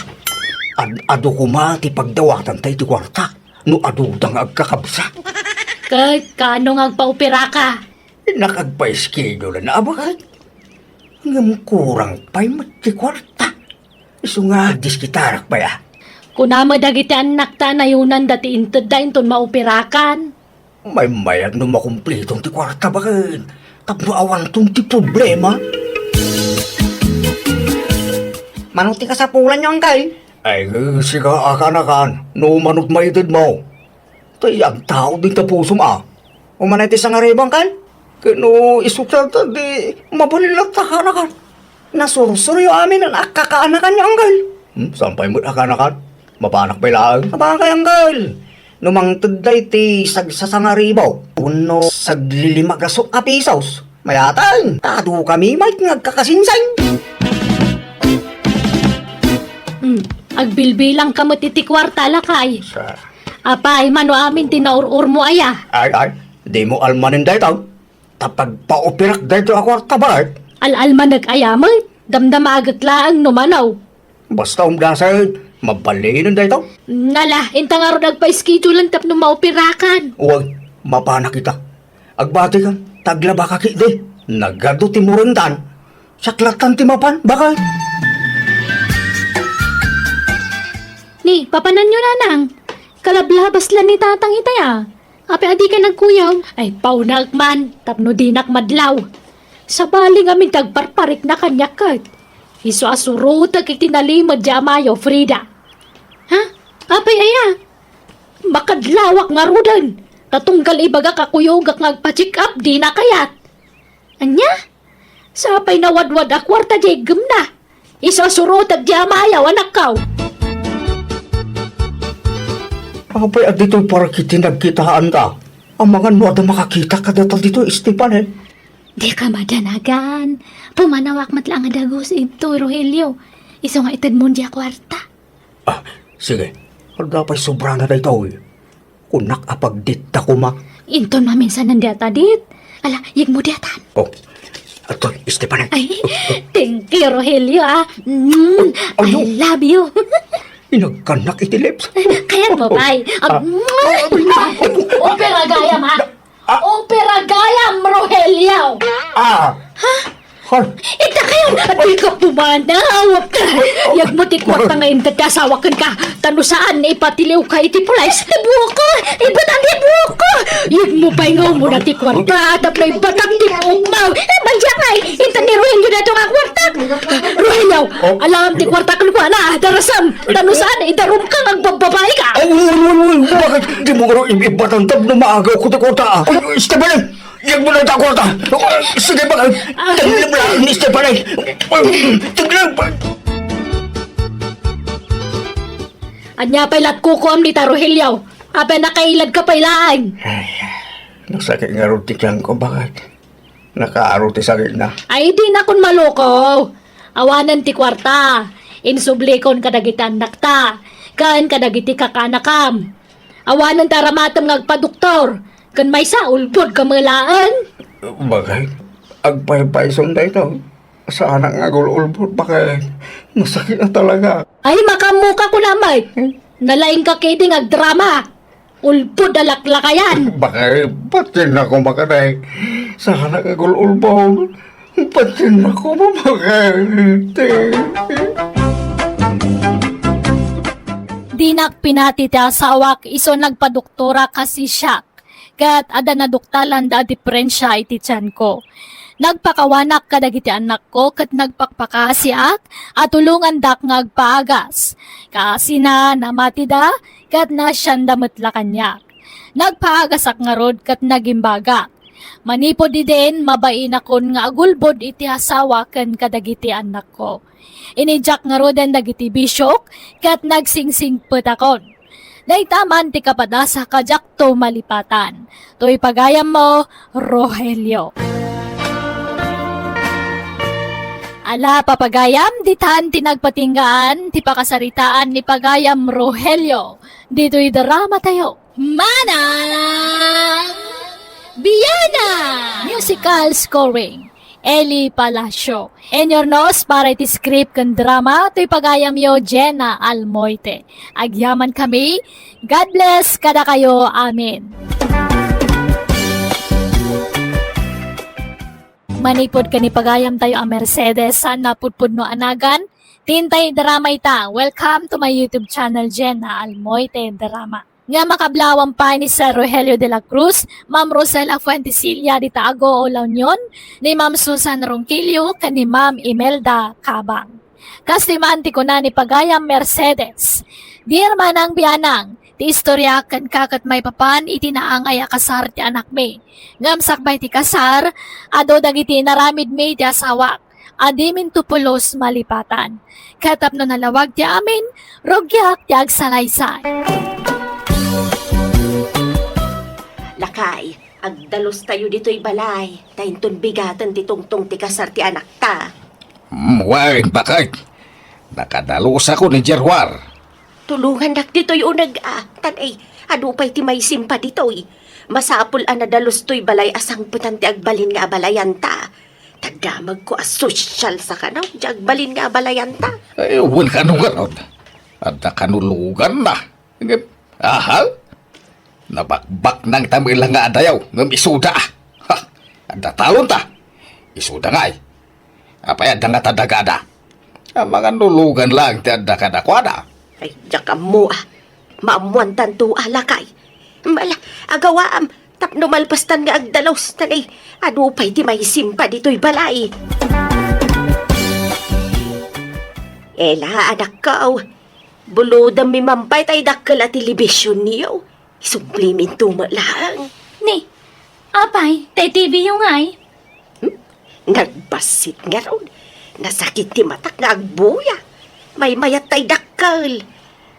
Ad-adu koma ti pagdawatanta iti kuarta no aduda nga agkakabsat. Ket kaano nga agpaoperaka? Nakagpa-schedule na, baket. Ngem kurang pay met ti kuarta. Isu nga diskitarak pay a. Kuna met dagiti annakta a nayonanda ti intedda inton maoperakan. Maymayat no makumpleton ti kuarta, baket. Tapno awanton ti problema. Mano ti kasapulanyo, Angkel? Ay, sika a kaanakan, no mano't maitedmo. Tay agtaud iti pusom a. Umanay ti sangaribu, Angkel? Ket no isu ta, di mabalin latta a kaanakan. Nasursuryo amin a kakaanakanyo, Angkel. Hmm, saan pay met a kaanakan? Mapanak pay laeng. Apay, Angkel? No mangted dayta sagsasangaribu wenno saglilima gasut a pisos, mayatan, ta adu kami met nga agkakasingsing. Hmm, agbilbilangka met iti kuarta, lakay. Sa- Apay, mano amin ti naur-urmo aya? Ay, ay, dimo almanen dayta. Ta pagpaoperak dayta a kuarta, baket. Al-almanek aya met? Damdamaagek laeng no mano. Basta umdasen, mabalinen dayta. Nala, inta ngarud agpa-schedulean tapno maoperakan. Wen, mapanak ita. Agbatikan, ta aglabaka ketdi. Nagadu ti murengtan. Siak lattan ti mapan, baket. Ni, papananyo, Nanang. Kalablabas la ni Tatang itay a. Apay a dika nagkuyog? Ay, pauna man, tapno dinak madlaw. Sabali ngamin ti agparparikna kaniak ket. Isu a surotek iti nalimed diay amayo, Frida. Ha? Apay aya? Makadlawak ngaruden. Ta tunggal ibagak a kuyogak nga agpa-check up, dina kayat. Ania? Sapay nawadwad a kuarta diay gemna. Isu a surotek diay amayo, anakko. Apay a ditoy parikit ti nagkitaanta? Amangan no adda makakita kadata ditoy, Estefan, eh. Dika madanagan. Pumanawak met la nga dagus idto, Rogelio. Isu nga itedmon diay kuarta. Ah, sige. Adda pay sobrana daytoy. Kunak a pagditta koma. Inton maminsanan diay tadit. Ala, yegmo diay tan. Oh, adtoy, Estefan. Ay, thank you, Rogelio, ah. Mm, Ay, I love you. Inagkanak iti lips. Kayatmo pay. Ah, Ah. Opera gayam, ha? Ah. Opera gayam, Rogelio. Ah. Ha? Ay. Ita kayo, dika pumanaw. Yegmo ti kuarta nga inted ti asawak kenka. Ta no saan, ipatiliwka iti pulis. Ti buokko, ibatang ti buokko. Yegmo pay nga umuna ti kuarta, tapno ibatang ti buokmo. Eh, badiak ngay, inted ni Rogelio daytoy nga kuarta. Rogelio, Oh. alam ti kuarta kenkuana, darasam. Ta no saan, idarumka nga agbabbabaika. Ay, uy, uy, uy, uy, bakit di mo nga ibatang tapno maagaw ko ti kuarta, ah? Ay, Estefan, yegmo dayta kuarta. Sige, bakit? Taglim lang ni Estefan, eh. Taglim. Ania pay lat kukuam ni ta, Rogelio? Apay nakailadka pay laeng? Ay, nasakit ngarud ti tiyanko, bakit? Nakaaro ti sakitna. Ay, dinakon maloko. Awanen ti kuarta. Insublikon kadagiti annakta. Ken kadagiti kakaanakam. Awanen ti aramatem nga agpadoktor. Ken maysa, ulbodka met laeng. Bakit? Agpaypayson daytoy. Saanak nga agul-ulbod, bakit? Nasakit na talaga. Ay, makaammoka kuna met. Hmm? Nalaingka ketdi nga agdrama. Ulbod a laklakayan. Bakit? Ba't yun ako makaday? Saanak nga agul-ulbod. Ba't yun ako makaday? Dinak pinati ti asawak isu nagpadoktora kasi siak. Ket adda naduktalanda a diperensia iti tianko. Nagpakawanak kadagiti annakko ket nagpakpakaasiak a tulongandak nga agpaagas. Kaasina, namatida, ket naasianda met la kaniak. Nagpaagasak ngarud ket nagimbagak. Manipud idin, mabainakon nga agulbod iti asawa ken kadagiti annakko. Inidiak ngaruden dagiti bisiok ket nagsingsingpetakon. Dayta man ti kapadasa kadiakto malipatan. Toy pagayammo, Rogelio. Ala, papagayam, ditan ti nagpatinggaan ti pakasaritaan ni pagayam Rogelio. Ditoy drama tayo. Manang Biana! Musical scoring, Eli Palacio. Inurnos para iti script ken drama, toy pagayamyo, Jenna Almoite. Agyaman kami. God bless kadakayo. Amen. Manipud ken ni pagayam tayo a Mercedes, saan napudpudno a nagan, tintay drama ita. Welcome to my YouTube channel, Jenna Almoite Drama. Nga makablawan pay ni Sir Rogelio de la Cruz, Ma'am Rosela Fuentesilla dita Agoo, La Union, ni Ma'am Susan Ronquillo, ken ni Ma'am Imelda Cabang. Kas ti man ti kuna ni pagayam Mercedes, Dear Manang Bianang, ti istorya ken kaket maipapan iti naangay a kasar ti anakmi. Ngem sakbay ti kasar, adu dagiti naramidmi ti asawak a diminto pulos malipatan. Ket tapno nalawag ti amin, rugiak ti agsalaysay. Lakay, agdalustayo ditoy balay, ta inton bigaten ti tungtong ti kasar ti anakta. Hmm, wen, baket. Nakadalusako ni Gerwar. Tulongannak ditoy uneg a, tan ay, adu pay ti maisimpa ditoy. Masapul a nadalus toy balay a sangpetan ti agbalin nga abalayanta. Ta damagko a sosyal sa kano, ti agbalin nga abalayanta. Ay, wen kano ngarud. Adda kano luganna. Ngem, aha? Nabakbaknangta met la nga adayo, ngem isuda. Ha! Adda talonta. Isuda ngay. Apay adda nga tadagada? Amangan no lugan laeng ti adda kadakuada. Ay, diak ammo a. Maammuantanto a, lakay. Mala, agawaam, tapno malpastan nga agdalus, tan ay, adu pay ti maisimpa ditoy balay. Ela, anakko, bulodammi man pay tay dakkel a telebisionyo. Isubliminto met laeng. Ni, apay, tay T V yo ngay? Hmm? Nagbassit ngarud. Nasakit ti matak nga agbuya. Maymayat tay dakkel.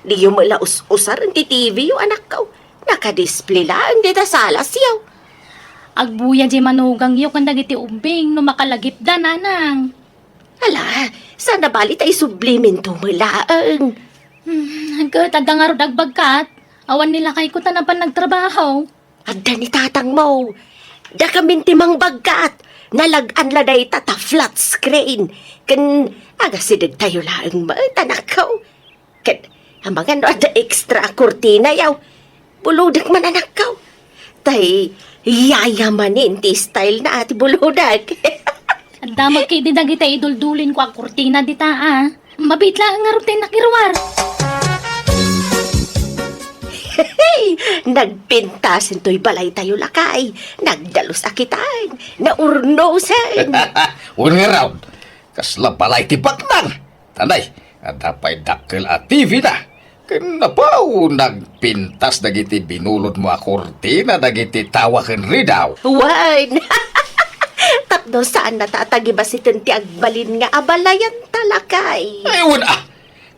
Diyo met la us-usaren ti T V yo, anakko. Nakadisplay laeng dita salasyo. Agbuya diay manugangyo ken dagiti ubbing no makalagipda, nanang. Ala, saan a bali ta isubliminto met laeng. Hmm, ket adda ngarud agbagkat. Awan ni lakayko ta napan nagtrabaho. Adda ni tatangmo. Dakamin ti mangbagkat. Nalag-an la dayta ta flat screen. Ken agasidegtayo laeng met, anakko. Ket amangan no adda extra a kurtinayo. Bulodek man, anakko. Tay, yayamanen ti style na ti bulodek. Adda met ketdi dagiti iduldulinko a kurtina dita, a. Mabiit laeng ngarud ti nakiruar. Nagpintas intoy balaytayo, lakay. Nagdalus a kitan. Naurnosen. Wen ngarud, kasla balay ti baknang. Tan ay, adda pay dakkel a T V na. Ken napaw, nagpintas dagiti binulodmo a kurtina dagiti tawa ken ridaw. Wen! Tapno saanna ta a tagibasiten ti agbalin nga abalayanta, lakay. Ay, wen a!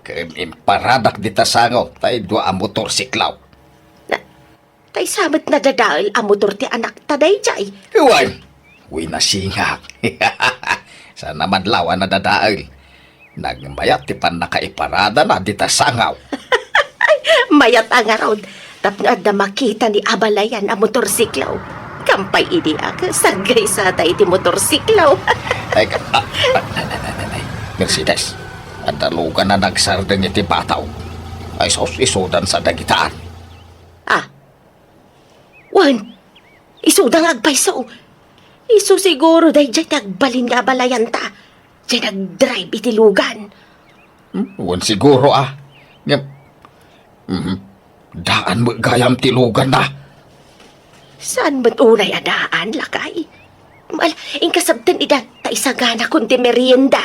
Ken imparadak dita sango tay dua a motorsiklo. Na, tay sa met nadadael a motor ti anakta daydiay? Wen, winasingak. Saan a madlaw a nadadael. Nagmayat ti pannakaiparadana dita sango. Mayat a ngarud, tapno adda makita ni abalayan a motorsiklo. Kampay idi a, saggay sata iti motorsiklo. Ay, ka-, ah, ah, ah, ah, ah, ah, Mercedes, adda lugan a nagsardeng iti bataw. Ay, sus, isudan sa dagitaan. Ah, wen, isuda nga agpayso. Isu siguro daydiay ti agbalin nga abalayanta. Diay nagdrive iti lugan. Hmm, wen siguro, a. Ngem, mhm, daan met gayam ti luganna. Saan met unay a daan, lakay? Mal, inkasabten ida ta isaganakon ti merienda.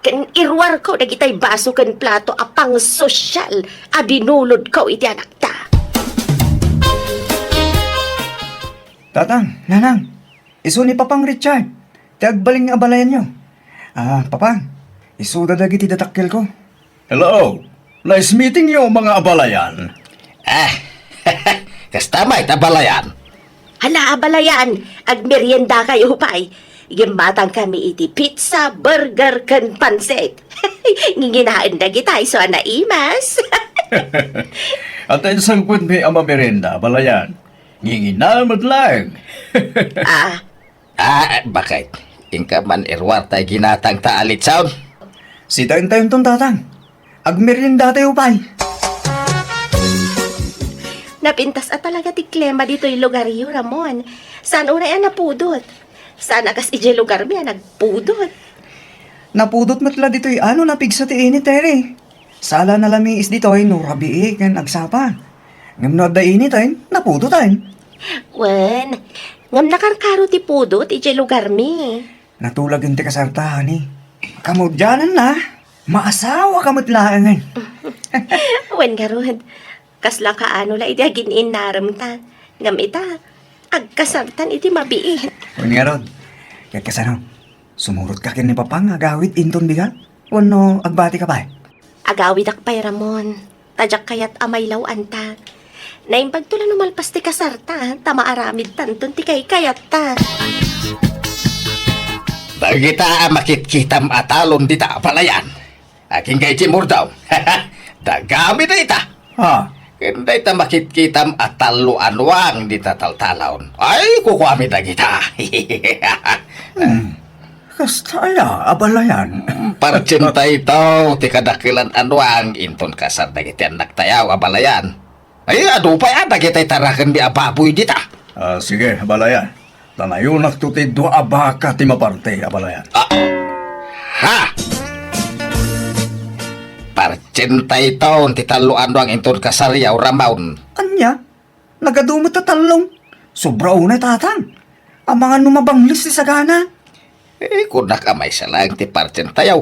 Ken iruarko dagitay baso ken plato a pangsosyal a binulodko iti anakta. Tatang, Nanang, isu ni Papang Richard, ti agbalin nga abalayanyo. Ah, Papang, isuda dagiti dadakkelko. Hello! Nice meeting you, mga abalayan. Ah, kasta met, abalayan. Hala, abalayan, agmeriendakayo pay. Ngem matangkami iti pizza, burger, ken pansit. Nginginaen dagita isu a naimas. Ata insangpetmi a mamerienda, abalayan. Ngingina met laeng. Ah, Ah, baket? Inka man iruar tay ginatangta a litson? Sitaentayon, Tatang. Agmeriendatayo pay. Napintas a talaga ti klima ditoy lugaryo, Ramon. Saan unay a napudot? Saan a kas idiay lugarmi a nagpudot? Napudot met la ditoy ano napigsa ti init, Tere. Sala nalamiis ditoy no rabii ken agsapa. Ngem no adda initen, naputoten. Wen, ngem nakarkaro ti pudot idiay lugarmi. Natulagen ti kasarta, honey. Kamudianenna, maasawa ka met laengen. Wen ngarud, kasla kaano la idi agin-innaremta. Ngem ita, agkasartan iti mabiit. Wen ngarud, ket kasano? Sumurot ka ken ni Papang agawid inton bigat? Wenno agbati ka pay? Agawidak pay, Ramon. Ta diak kayat a mailaw-anta. Naimbagto la no malpas ti kasarta, ta maaramidtanton ti kaykayatta. Dagita a makitkitam a talon dita, abalayan. Agingga iti murdom. Dagami dayta. Ha? Ken dayta makitkitam a tallo a nuang dita taltalon. Ay, kukuami dagita. Hmm. Kasta aya, abalayan? Partsenta ito ti kadakelan a nuang inton kasar dagiti annaktayo, abalayan. Ay, adu pay a dagiti tarakenmi a baboy dita. Ah, sige, abalayan. Tanayonakto ti dua a baka ti maparte, abalayan. Ah. Ha? Partsenta ito ti tallo a nuang inton kasaryo, Ramon. Ania? Nagadu met ta tallo. Sobra unay, Tatang. Amangan no mabangles ti sagana. Eh, kunak a maysa laeng ti partsentayo.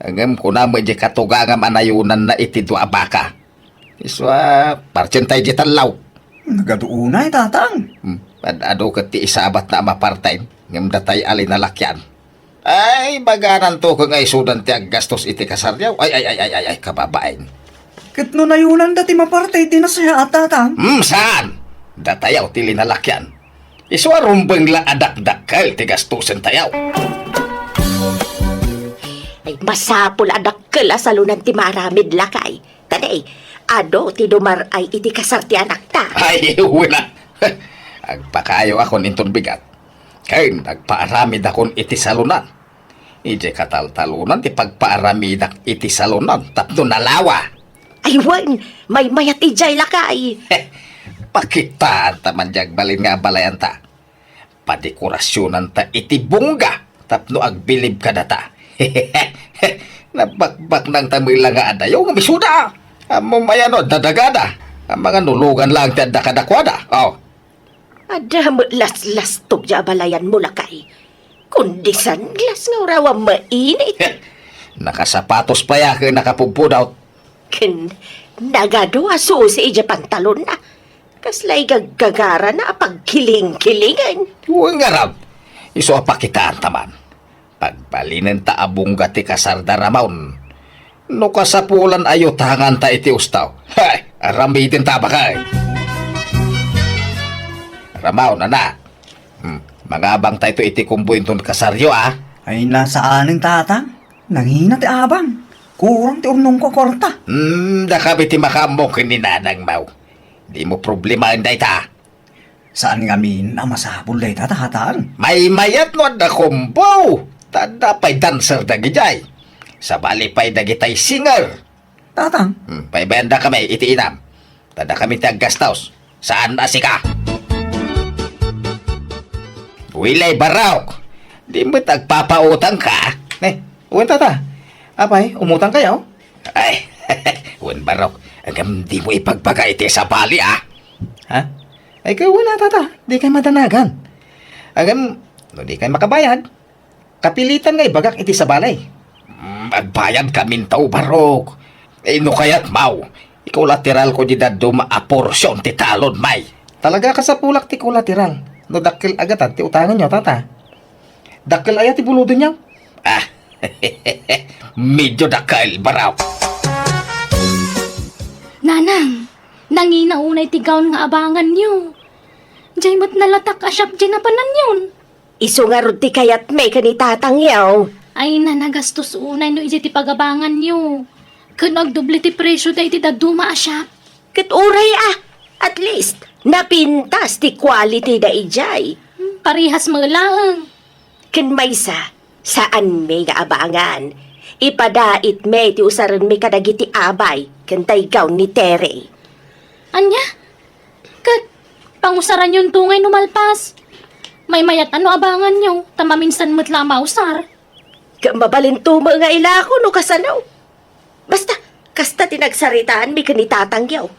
Ngem kuna met di katugangam a nayonanna iti dua a baka. Isu a partsentay di tallo. Nagadu unay, Tatang. Hmm, ad-adu ket ti isabatna a maparten, ngem datay a linalakian. Ay, bagananto ken ay sudan ti aggastos iti kasaryo. Ay, ay, ay, ay, ay, ay, kababain. Ket no nayonanda ti maparte, di nasayaat, Tatang? Hmm, saan? Datayo ti linalakian. Isu a rumbeng la a dakdakkel ti gastosen tayo. Ay, masapul a dakkel a salonan ti maaramid, lakay. Ta di, adu ti dumar-ay iti kasar ti anakta. Ay, wala. Agpakaayo akon inton bigat. Ken agpaaramid akon iti salonan. Idiay kataltalonan ti pagpaaramidak iti salonan tapno nalawa. Ay, wen, maymayat idiay, lakay. Pakitaan ta man di agbalin nga abalayanta. Padekorasyonanta iti bungga tapno agbilib kadata. Nabakbaknangta met la nga adayo nga misuda. Ammom aya no adda dagada. Amangan no lugan laeng ti adda kadakuada. Oh. Adda met laslastog ti abalayanmo, lakay. Kundi sunglass nga uraw a mainit. Nakasapatos pay a ken nakapudpudot. Ken nagadu a susi idiay pantalonna. Kasla igaggagarana a pagkilingkilingen. Wen ngarud, isu a pakitaanta man. Pagbalinenta a bungga ti kasarda, Ramon. No kasapulan a yutanganta iti usto. Hay, aramidenta, baket. Ramon, anak. Hmm, mangabangta ito iti kumbo inton kasaryo, a? Ay, saanen, Tatang. Nangina ti abang. Kurang ti urnongko a kuarta. Hmm, dakami ti makaammo ken ni nanangmo. Dimo problemaen dayta. Saan ngamin a masapul dayta, Tatang? Maymayat no adda kumbo. Ta adda pay dancer dagidiay. Sabali pay dagitay singer. Tatang? Hmm, paybayan dakami iti inam. Ta dakami ti aggastos. Saan a sika? Wilay, barok. Di met agpapautangka. Eh, wen, tata. Apay, umutang kayo? Ay, wen, barok. Ngem dimo ipagbaga iti sabali, a? Ha? Ay, kayo wala, tata. Dikay madanagan. Ngem, no dikay makabayad, kapilitan nga ibagak iti sabali. Mm, agbayadkamin, barok. Eh, no kayatmo, ikolateralko di dadduma a porsion ti talon, may. Talaga, kasapulak ti kolateral. No dakkel a gatad ti utanganyo, tata. Dakkel aya ti bulodenyo? Ah, medyo dakkel, barok. Nanang, Nangina unay ti gown nga abanganyo. Jay met nalatak a shop jay napananyon. Isu ngarud ti kayatmi ken ni tatangyo. Ay, nanagastos unay no ijay ti pagabanganyo. Ken agdoble ti presyo da iti dadduma a shop. Ket uray a, at least, napintas ti quality da ijay. Hmm, parehas met laeng. Ken maysa, saanmi nga abangan. Ipadaitmi ti usarenmi kadagiti abay ken daygaw ni Terry. Ania? Ket pangusaranyon to ngay no malpas. Maymayat a no abanganyo, ta maminsan met la a mausar. Ket mabalinto met nga ilako no kasano. Basta, kasta ti nagsaritaanmi ken ni tatangyo.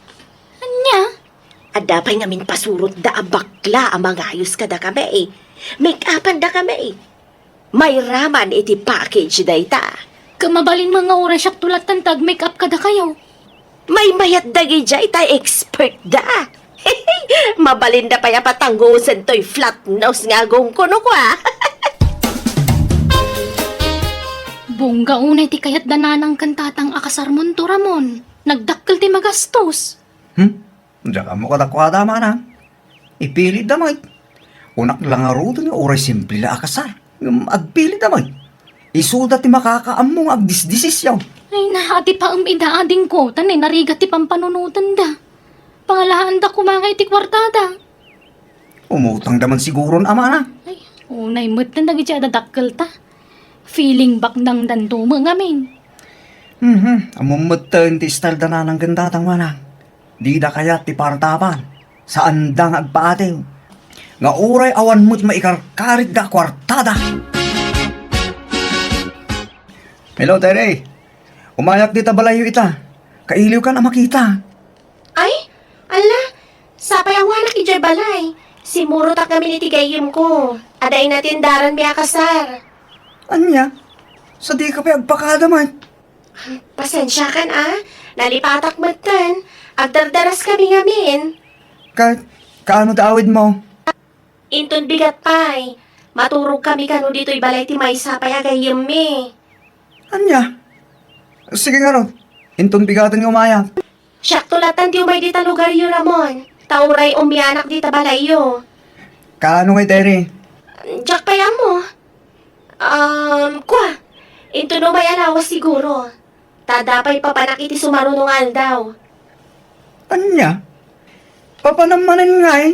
Ania? Adda pay ngamin pasurotda a bakla a mangayos kadakami. Make-upandakami. Mairaman iti package dayta. Ket mabalin met nga uray siak to lattan ti ag-make-up kadakayo. Maymayat dagidiay ta expert da. Mabalinda pay a patanggosen toy flat nose nga agongko no kua. Bongga unay ti kayat da nanang ken tatang a kasarmonto, Ramon. Nagdakkel ti magastos. Hmm? Diak ammo kadakuada, Manang. Ipilitda met. Kunak la ngaruden nga uray simple la a kasar. Ngem agpilitda met. Isuda ti makakaammo nga agdisdesisyon. Ay, naadi pa em ida adingko, ta narigat ti pampanunotenda. Pangalaanda koma nga iti kuartada. Umutangda man siguron, Manang. Ay, unay met dagiti adda dakkelta. Feeling baknangdanto met ngamin. Mhm, ammom metten ti style da nanang ken tatang, Manang. Dida kayat ti partaban. Saanda nga agpaatiw. Nga uray awan met maikarkaritda a kuartada. Hello, Terry. Umayak dita balayyo ita. Kailiwkan a makita. Ay, ala, sapay awanak idiay balay. Simmurotak ngamin iti gayyemko. Adda inatendaranmi a kasar. Ania? Sadika pay agpakada met? Pasensiakan a, nalipatak metten. Agdardaraskami ngamin. Ka-, kaano ti awidmo? Inton bigat pay, maturogkami kano ditoy balay ti maysa pay a gayyemmi. Ania? Sige ngarud, inton bigaten nga umayak. Siakto lattan ti umay dita lugaryo, Ramon, ta uray umianak dita balayyo. Kaano ngay, Terry? Diak pay ammo. Um, kua, inton umay a lawas siguro. Ta adda pay papanak iti sumaruno nga aldaw. Ania? Papanam manen ngay?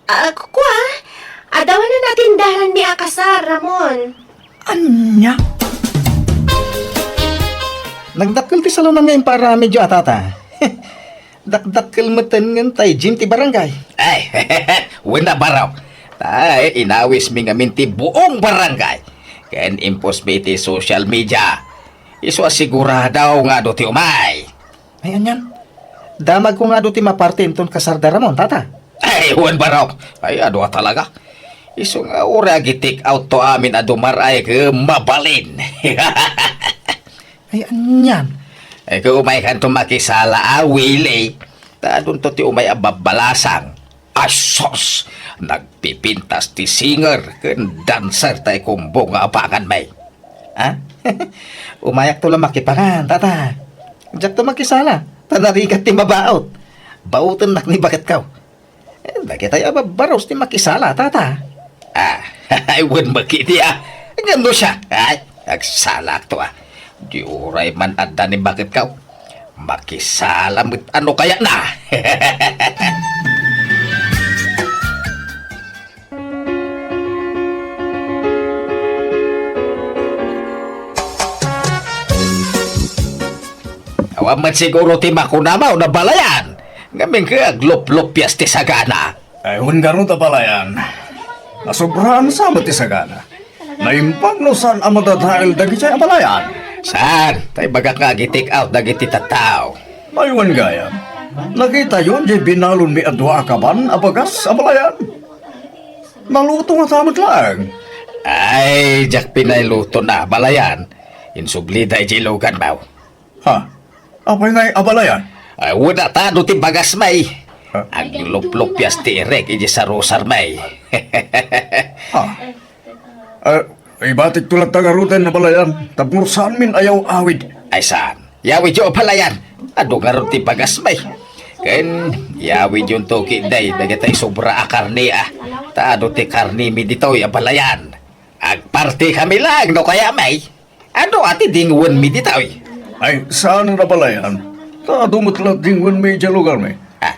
Ah, kua, adda wen a natendaranmi a kasar, Ramon. Ania? Nagdakkel ti salonan nga impaaramidyo a, tata. Dakdakkel metten ngan tay gym ti barangay. Ay, wen a, Barok. Ta inawismi ngamin ti buong barangay. Ken imposmi iti social media. Isu a sigurado nga adu ti umay. Ay, anian? Damagko nga adu ti maparte inton kasarda, Ramon, tata. Ay, wen, Barok. Ay, adu a talaga. Isu nga uray agi-take out to amin a dumar-ay ket mabalin. Ay, anian? Ay, ket umaykanto makisala a, Willie. Ta adunto ti umay a babbalasang. Asos! Nagpipintas ti singer ken dancer tay kumbo nga abanganmi. Ha? Umayakto la makipangan, tata. Diakto makisala, ta narigat ti mabaut. Bautennak ni baketko. Eh, dagitay a babbaros ti makisala, tata. Ah, ay, wen met ketdi, ah. Ngem no siak, ay, agsalakto, ah. Di uray man adda ni baketko. Makisala met a no kayatna. Awan met siguro ti makunam a Balayan. Ngamin ket agluplupias ti sagana. Ay, wen ngarud a Balayan. Nasobraan sa met ti sagana. Naimbag no saan a madadael dagiti a Balayan. Saan? Tay bagak nga agi-take out dagiti tattao. Ay, wen gayam. Nakitayon diay binalonmi a dua a kaban a bagas a Balayan. Naluto ngata met laeng. Ay, diak pay nalutona a Balayan. Insublida idiay luganmo. Ha? Apay ngay a Balayan? Ay, wen a tado ti bagasmi. Ha? Agluplupias ti irek idiay sarusarmi. Ha? Ah, ibatikto latta ngaruden a Balayan, tapno saanmin a yaw-awid. Ay, saan? Yawidyo a Balayan. Adu ngarud ti bagasmi. Ken, yawidyonto ketdi dagiti sobra a karne, a. Ta adu ti karnemi ditoy a balayan. Agpartikami laeng no kayatmi. Adu a ti dingwenmi ditoy. Ay, saan a balayan? Ta adu met la dingwenmi idiay lugarmi. Ah.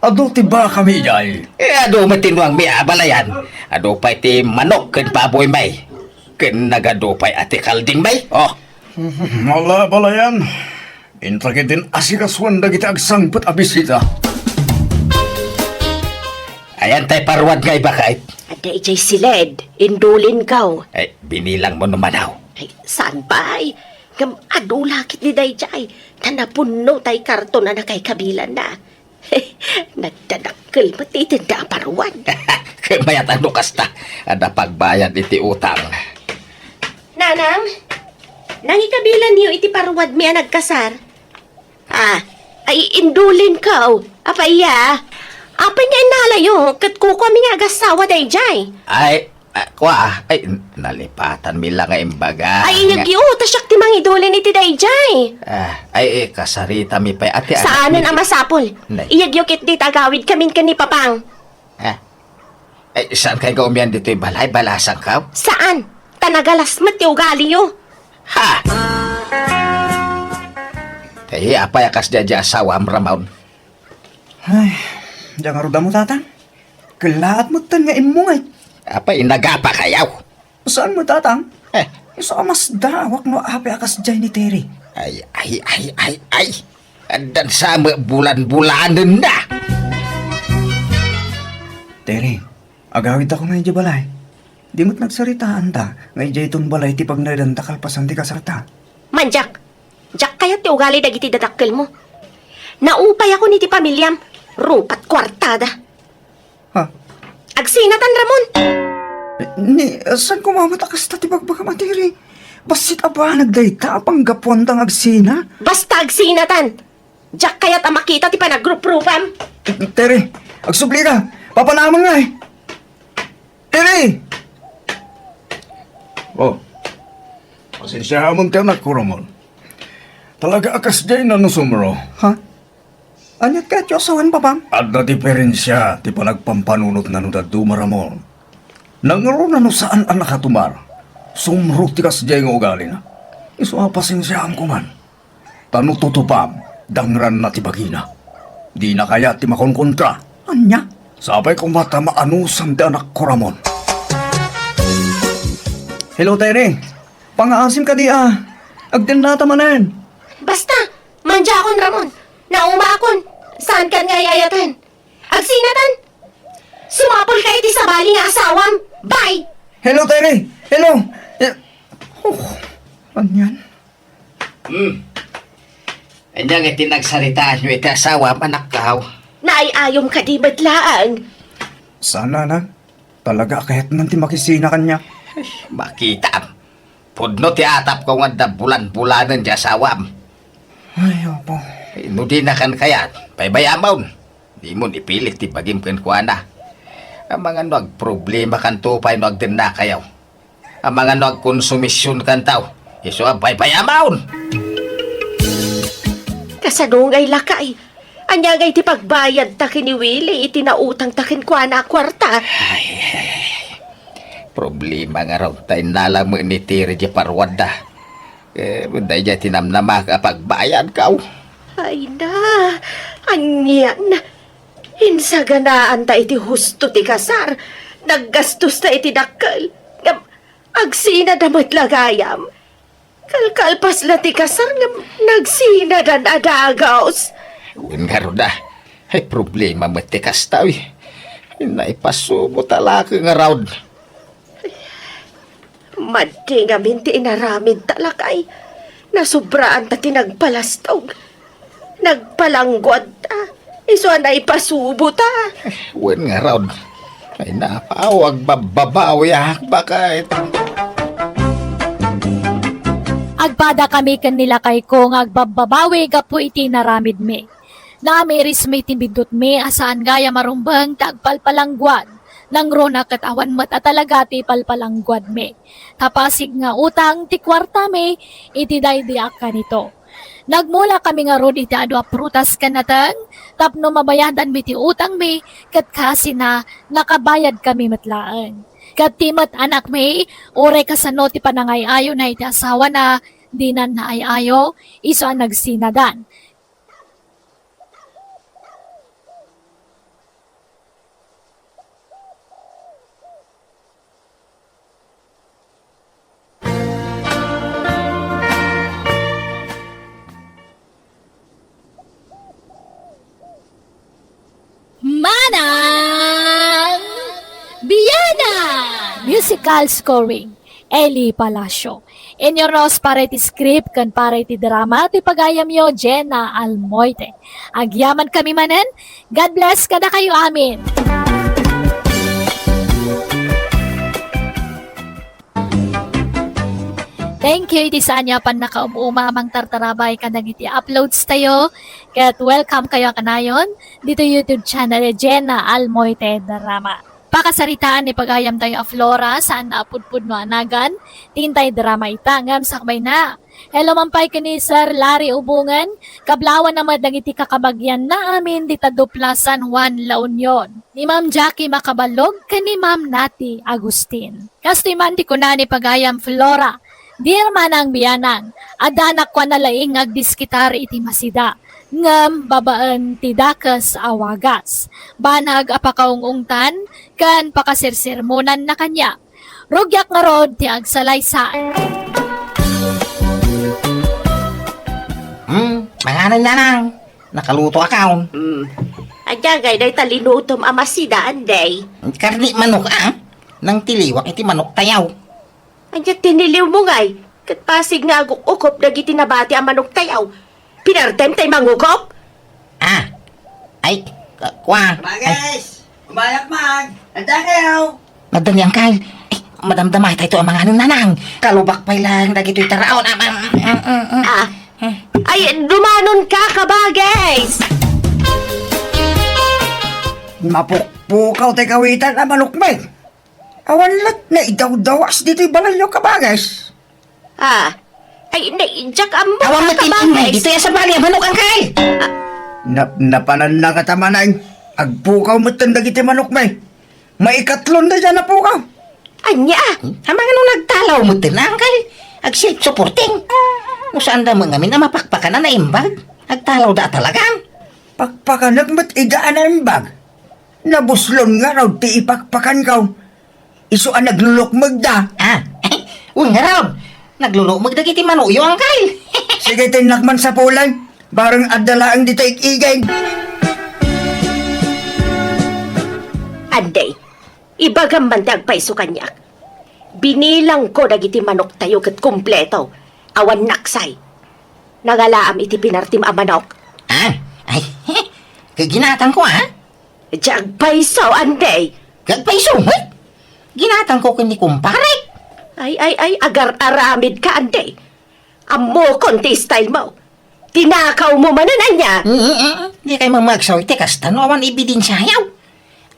Adu ti bakami idiay. Eh, adu met ti nuangmi a balayan. Adu pay ti manok ken baboymi. Ken nagadu pay a ti kaldingmi. Oh. Ala, balayan. Inta ketdin asikasuan dagiti agsangpet a bisita. Ayan tay paruwad nga ibakait. Adda idiay siled, indulinko. Ay, binilangmo no manaw. Ay, saan pay? Ngem adu la ketdi daydiay, ta napunno tay karton a nakaikabilanna. Nagdadakkel met ti itenda a paruwad. Ket mayat a no kasta, adda pagbayad iti utang. Nanang, nangikabilanyo iti paruwadmi a nagkasar? Ah, ay, indulinko. Apay a? Apay nga innalayo, ket kukuami nga agassawa daydiay? Ay, ah, kua, ay, nalipatanmi la nga imbaga. Ay, iyegyo, ta siak ti mangidulin iti daydiay. Ah, ay, eh, kasaritami pay, ati, anak. Saanen a masapul. Nay. Iyegyo ketdi ta agawidkamin ken ni Papang. Ah. Ay, saan kay nga umian ditoy balay? Balasangko? Saan? Ta nagalas met ti ugaliyo. Ha? Tay, apay a kasdiay diay asawam, Ramon? Ay, diak ngarud ammo, Tatang. Kellaat metten nga immungek. Apay, nagapakayo? Saan met, Tatang? Eh. Isu a masdaawak no apay a kasdiay ni Terry. Ay, ay, ay, ay, ay. Addan sa met bulan-bulanenna. Terry, agawidtakon nga idiay balay. Di met nagsaritaanta nga idiayton balay ti pagnaedanta kalpasan ti kasarta. Mandiak, diak kayat ti ugali dagiti dadakkelmo. Naupayakon iti pamiliam, rupat kuartada. Ha? Agsinatan, Ramon! Ni, saan koma met a kasta ti bagbagam a Terry? Bassit a banag dayta a panggapuanta nga agsina? Basta agsinatan! Diak kayat a makita ti panagruprupam. Terry, agsublika. Papanameng ngay. Terry! Oh. Pasensiaamon ti anakko, Ramon. Talaga a kasdiay na no sumro. Ha? Aniat kayatyo a sawen, Papang? Adda diferensia ti panagpampanunotna no dadduma, Ramon. Nangruna no saan a nakatumar, sumrot ti kasdiay nga ugalina. Isu a pasensiaam koman. Ta no tutupam, dangranna ti bagina. Dina kayat ti makonkontra. Ania? Sapay koma ta maanusan ti anakko, Ramon. Hello, Terry. Pangaasim kadi a. Agdennata manen. Basta, mandiakon, Ramon. Naumakon. Saankan nga ay-ayaten. Agsinatan. Sumapulka iti sabali nga asawam. Bye! Hello, Terry. Hello. Eh, oh, anian? Hmm. Ania nga ti nagsaritaanyo iti asawam, anakko? Naay-ayom kadi met laeng. Saan, Nanang. Talaga a kayatnan ti makisina kaniak. Makitam. Pudno ti atapko nga adda bulan-bulanen ti asawam. Ay, Apo. Eh, no dinakan kayat, baybayamon. Dimon ipilit ti bagim kenkuana. Amangan no agproblemakanto pay no agdennakayo. Amangan no agkonsumisionkanto. Isu a baybayamon! Kasano ngay, lakay? Ania ngay ti pagbayadta ken ni Willie iti nautangta kenkuana a kuarta? Ay, ay, ay. Problema ngarud ta innala met ni Terry diay paruwadda. Eh, daydiay ti namnamaak a pagbayadko. Ay na, anian? Insaganaanta iti husto ti kasar, naggastosta iti dakkel, ngem agsinada met la gayam. Kalkalpas la ti kasar ngem nagsinadan a dagus. Wen ngarud a, ay problema met ti kasta, uy. Naipasubo ta la ngarud. Madi ngamin ti inaramidta, lakay. Nasobraanta ti nagpalastog. Nagpalangguadta. Isu a naipasubota. Wen ngarud. Ay, napaw, agbabbabawiak, baket. Agpadakami ken ni lakayko nga agbabbabawi gapu iti inaramidmi. Naamirismi ti biddutmi a saan gayam a rumbeng ti agpalpalangguad. Nangruna ket awan met a talaga ti palpalangguadmi. Ta pasig nga utang ti kuartami iti daydi a kanito. Nagmulakami ngarud iti adu a prutas ken nateng tapno mabayadanmi ti utangmi, ket kasina, nakabayadkami met laeng. Ket ti met anakmi, uray kasano ti panangay-ayona iti asawana, dinan naay-ayo, isu a nagsinadan. Manang Biyanan! Musical scoring, Eli Palacio. Inurnos para iti script ken para iti drama ti pagayamyo, Jenna Almoite. Agyamankami manen, God bless kadakayo amin. Thank you iti saanyo a pannakaum-uma a mangtartarabay kadagiti uploads tayo. Ket welcome kayo a kanayon dito YouTube channel ni Jenna Almoite Drama. Pakasaritaan ni pagayam tayo a Flora, saan a pudpudno a nagan, ti intay drama ita, ngem sakbay na. Hello man pay ken ni Sir Larry Ubungan, kablawan na met dagiti kakabagian na amin dita dupla San Juan, La Union. Ni Ma'am Jackie Macabalog ken ni Ma'am Nati Agustin. Kastoy man ti kuna ni pagayam Flora, Dear Manang Biyanan, adda nakuan a laing nga agdiskitar iti masida, ngem babaen ti dakes a wagas, banag a pakaung-ungtan, ken pakasirsermonanna kaniak. Rugiak ngarud ti agsalaysay. Hmm, manganen, Nanang. Nakaluto akaw. Hmm. Ania ngay dayta linutom a masida, Anday? Karne manok, a. Nangtiliwak iti manok tayaw. Ania ti niliwmo ngay? Ket basig nga aguk-ukop dagiti nabati a manok tayaw. Pinartem tay mangukop? A. Ay, ka-, kua. Ay. Bagay, kumayak man. Adda kayo. Nadda ni Angkal. Eh, madamdama tayo a manganen, Nanang. Kalubak pay lang dagitoy taraon. Ah, ah, ah, ah. Ah. Ay, dumanon ka, kabagis! Mapukpukaw tay kawitan a manok, men. Awan lat na idawdawas ditoy balayyo, kabagis. Ah, ay, na, Jack, ammo. Awan met ti inmay ditoy a sabali a manok, Angkal. Ah. Nap-, napananna kata, Manang. Agpukaw met dagiti manok, may. Maikatlon da dyan a pukaw. Ania? Hmm? Amangan no nagtalaw met, Angkal. Ag-self-supporting. No saan da met ngamin a mapakpakan a naimbag. Agtalaw da talaga. Pakpakanak met ida a naimbag. Nabuslon ngarud ti ipakpakankaw. Isu a naglulukmeg da. Ah, wen ngarud. Naglulukmeg dagiti manokyo, Angkal. Sige, tinnak man sapulan. Bareng adda laeng dita ig-igay. Anday, ibagam man ti agpayso kaniak. Binilangko dagiti manoktayo ket kompleto. Awan naksay. Nangalaam iti pinartim a manok. Ah, ay, ginatangko, ah. Diay agpayso, Anday. Agpayso met? Ginatangko ken ni kumparek. Ay, ay, ay, agar-aramid ka, Anday. Ammokon ti style mo. Tinakaw mo manen, ania? Mm, mm, mm. Di kay mamagsaw iti kasta no awan ebidensiayo.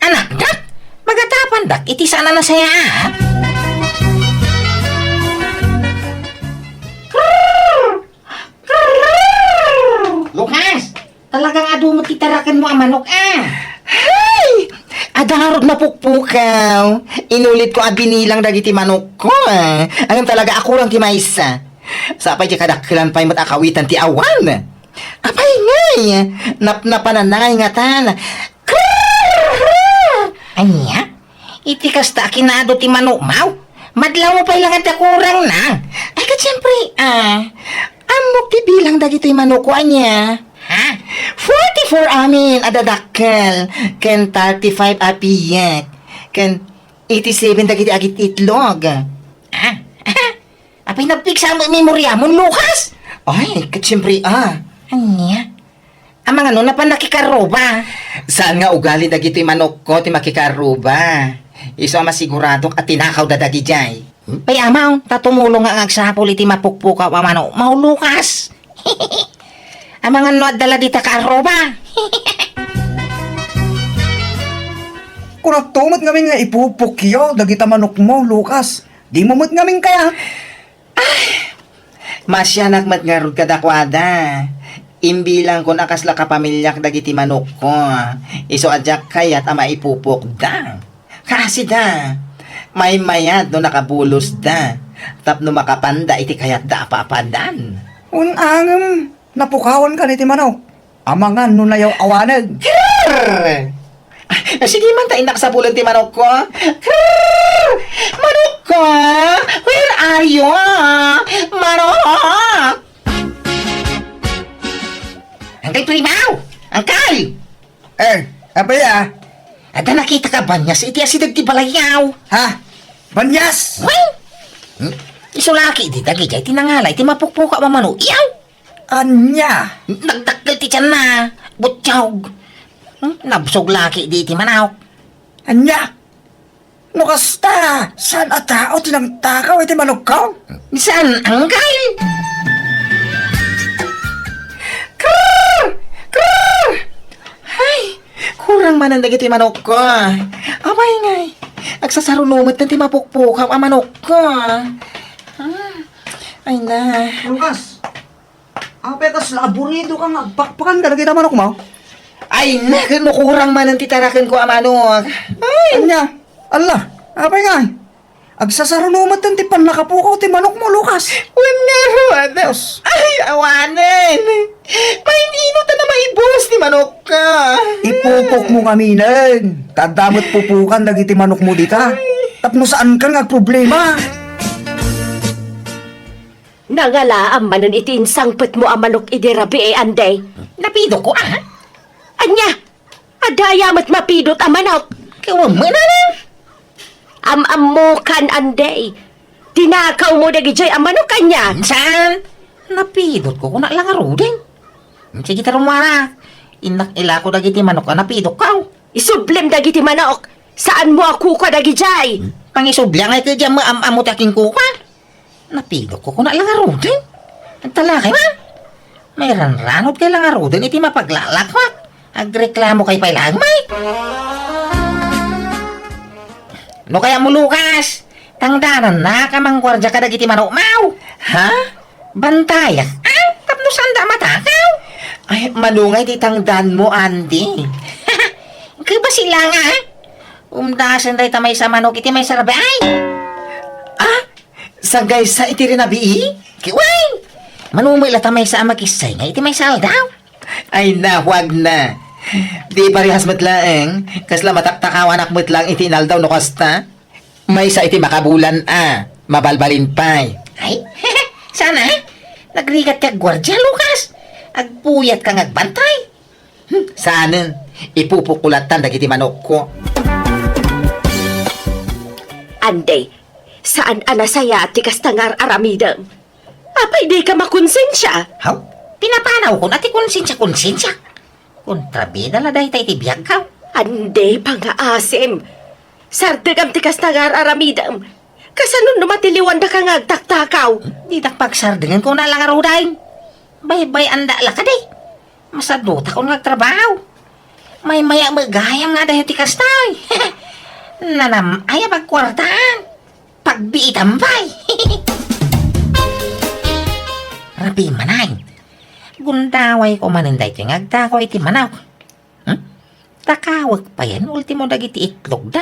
Anak, nak, magatapandak iti saan a nasayaat. Lukas, talaga nga adu met ti tarakenmo a manok, a. Hay! Adda ngarud napukpukaw. Inulitko a binilang dagiti manokko, a. Ngem talaga a kurang ti maysa. Sapay diay kadakkelan pay met a kawitan ti awan. Apay ngay? Napnapananna ngay ngatan. Ania? Iti kasta a kinaadu ti manokmaw? Madlawmo pay la nga ti kurangna. Ay, ket siempre, a. Ammok ti bilang dagitoy manokko, ania? Ha? Forty-four amin a dadakkel, ken thirty-five a piek, ken eighty-seven dagiti agit-itlog. Ha? Apay, nagpiksa met memoriamon, Lukas? Ay, ket siempre, a. Ania? Amangan no napan nakikarruba. Saan nga ugali dagitoy manokko ti makikarruba. Isu a masiguradok a tinakawda dagidiay. Pay amaw, ta tumulong nga agsapul iti mapukpukaw a manokmaw, Lukas. Amangan no adda la dita kaarruba. Kunakto met ngamin nga ipupukyo dagita manokmo, Lukas. Dimo met ngamin kaya? Ay, Masianak met ngarud kadakuada. Imbilangkon a kasla kapamiliak dagiti manokko. Isu a diak kayat a maipupokda. Kaasida, maymayat no nakabulosda, tapno makapanda iti kayatda a papadan. Wen, ngem napukawankan iti manok. Amangan no nayaw-awanen. Krrr! Ah, sige man ta innak sapulen ti manokko. Krrr! Manokko! Where are you? Manok! Angkay Primaw! Angkay! Eh, apay a? Adda nakitaka a banias iti asideg ti balayyaw. Ha? Banias? Wen! Hmm? Isu la ketdi dagijay ti nangala iti mapukpukaw a manok. Iyaw! Ania? Nagdakkel ti tianna. Buttiaw. Hmm? Nabsog la ketdi iti manok. Ania? No kasta, saan a tao ti nangtakaw iti manokko? Saan, angkay? Krrr! Krrr! Ay, kurang manen dagiti manokko. Apay ngay, agsasaruno met ti mapukpukaw a manokko. Ah, ay na. Lucas, apay kasla aburidoka nga agpakpakan kadagiti manokmo? Ay na, ket no kurang manen ti tarakenko a manok. Ay. Ania? Alla, apay ngay? Agsasaruno met ti pannakapukaw ti manokmo, Lucas. Wen ngarud. Dios. Ay, awanen. Main-inot a maibus ti manokko. Ipupokmo ngaminen. Ta adda met pupukan dagiti manokmo dita. Tapno saankan nga agproblema. Nangalaam manen iti insangpetmo a manok idi rabii, Andy. Napidokko, a? Ania? Adda aya met mapidot a manok? Ket wen met, a? Am-ammokan, Andy. Tinakawmo dagidiay a manok, ania? Saan? Napidotko, kuna la ngaruden. Sige, ta rummuar. Innak ilako dagiti manok a napidokko. Isublem dagiti manok. Saanmo a kukua dagidiay. Pangisubli ngay ket diak am-ammo ti akinkukua. Napidokko, kuna la ngaruden. Agtalakay man. Mairanranod kay la ngaruden iti mapaglalakwak. Agreklamo kay pay laeng, may. No kayatmo, Lucas, tangdanannak a mangguardia kadagiti manokmo. Ha? Bantayak? Ah, tapno saanda a matakaw? Ay, mano ngay ti tangdanmo, Andy. Kay basi la nga, ah. Umdasen dayta maysa a manok iti maysa a rabii. Ah? Sagaysa iti rinabii? Kiway! Mano met la ta maysa a makissay nga iti maysa a aldaw? Ay, nahuag na. Di parehas met laeng, kasla mataktakawanak met laeng iti inaldaw no kasta. Maysa iti makabulan a, mabalbalin pay. Ay, sana, eh? Nagrigat ti agguardia, Lucas. Agpuyatka nga agbantay. Hmm, saanen, ipupukko lattan dagiti manokko. Andy, saan a nasayaat ti kasta nga ar-aramidem. Apay dika makonsensia? Haw? Pinapanawkon a ti konsensia, konsensia. Kontrabida la dayta iti biagko. Andy, pangngaasim. Sardengam ti kasta nga ar-aramidem. Kasano no matiliwandaka nga agtaktakaw? Ditak pagsardengen, kuna la ngaruden. Baybay-andak la kadi. Masadutakon nga agtrabaho. Maymay-at met gayam nga adayo ti kasta. Nanam-ay a pagkuartaan. Pagbiitam pay. Rabii manen. Gundawayko manen daytoy nga agtakaw iti manok. Hmm? Takawek payen, ultimo dagiti itlogda.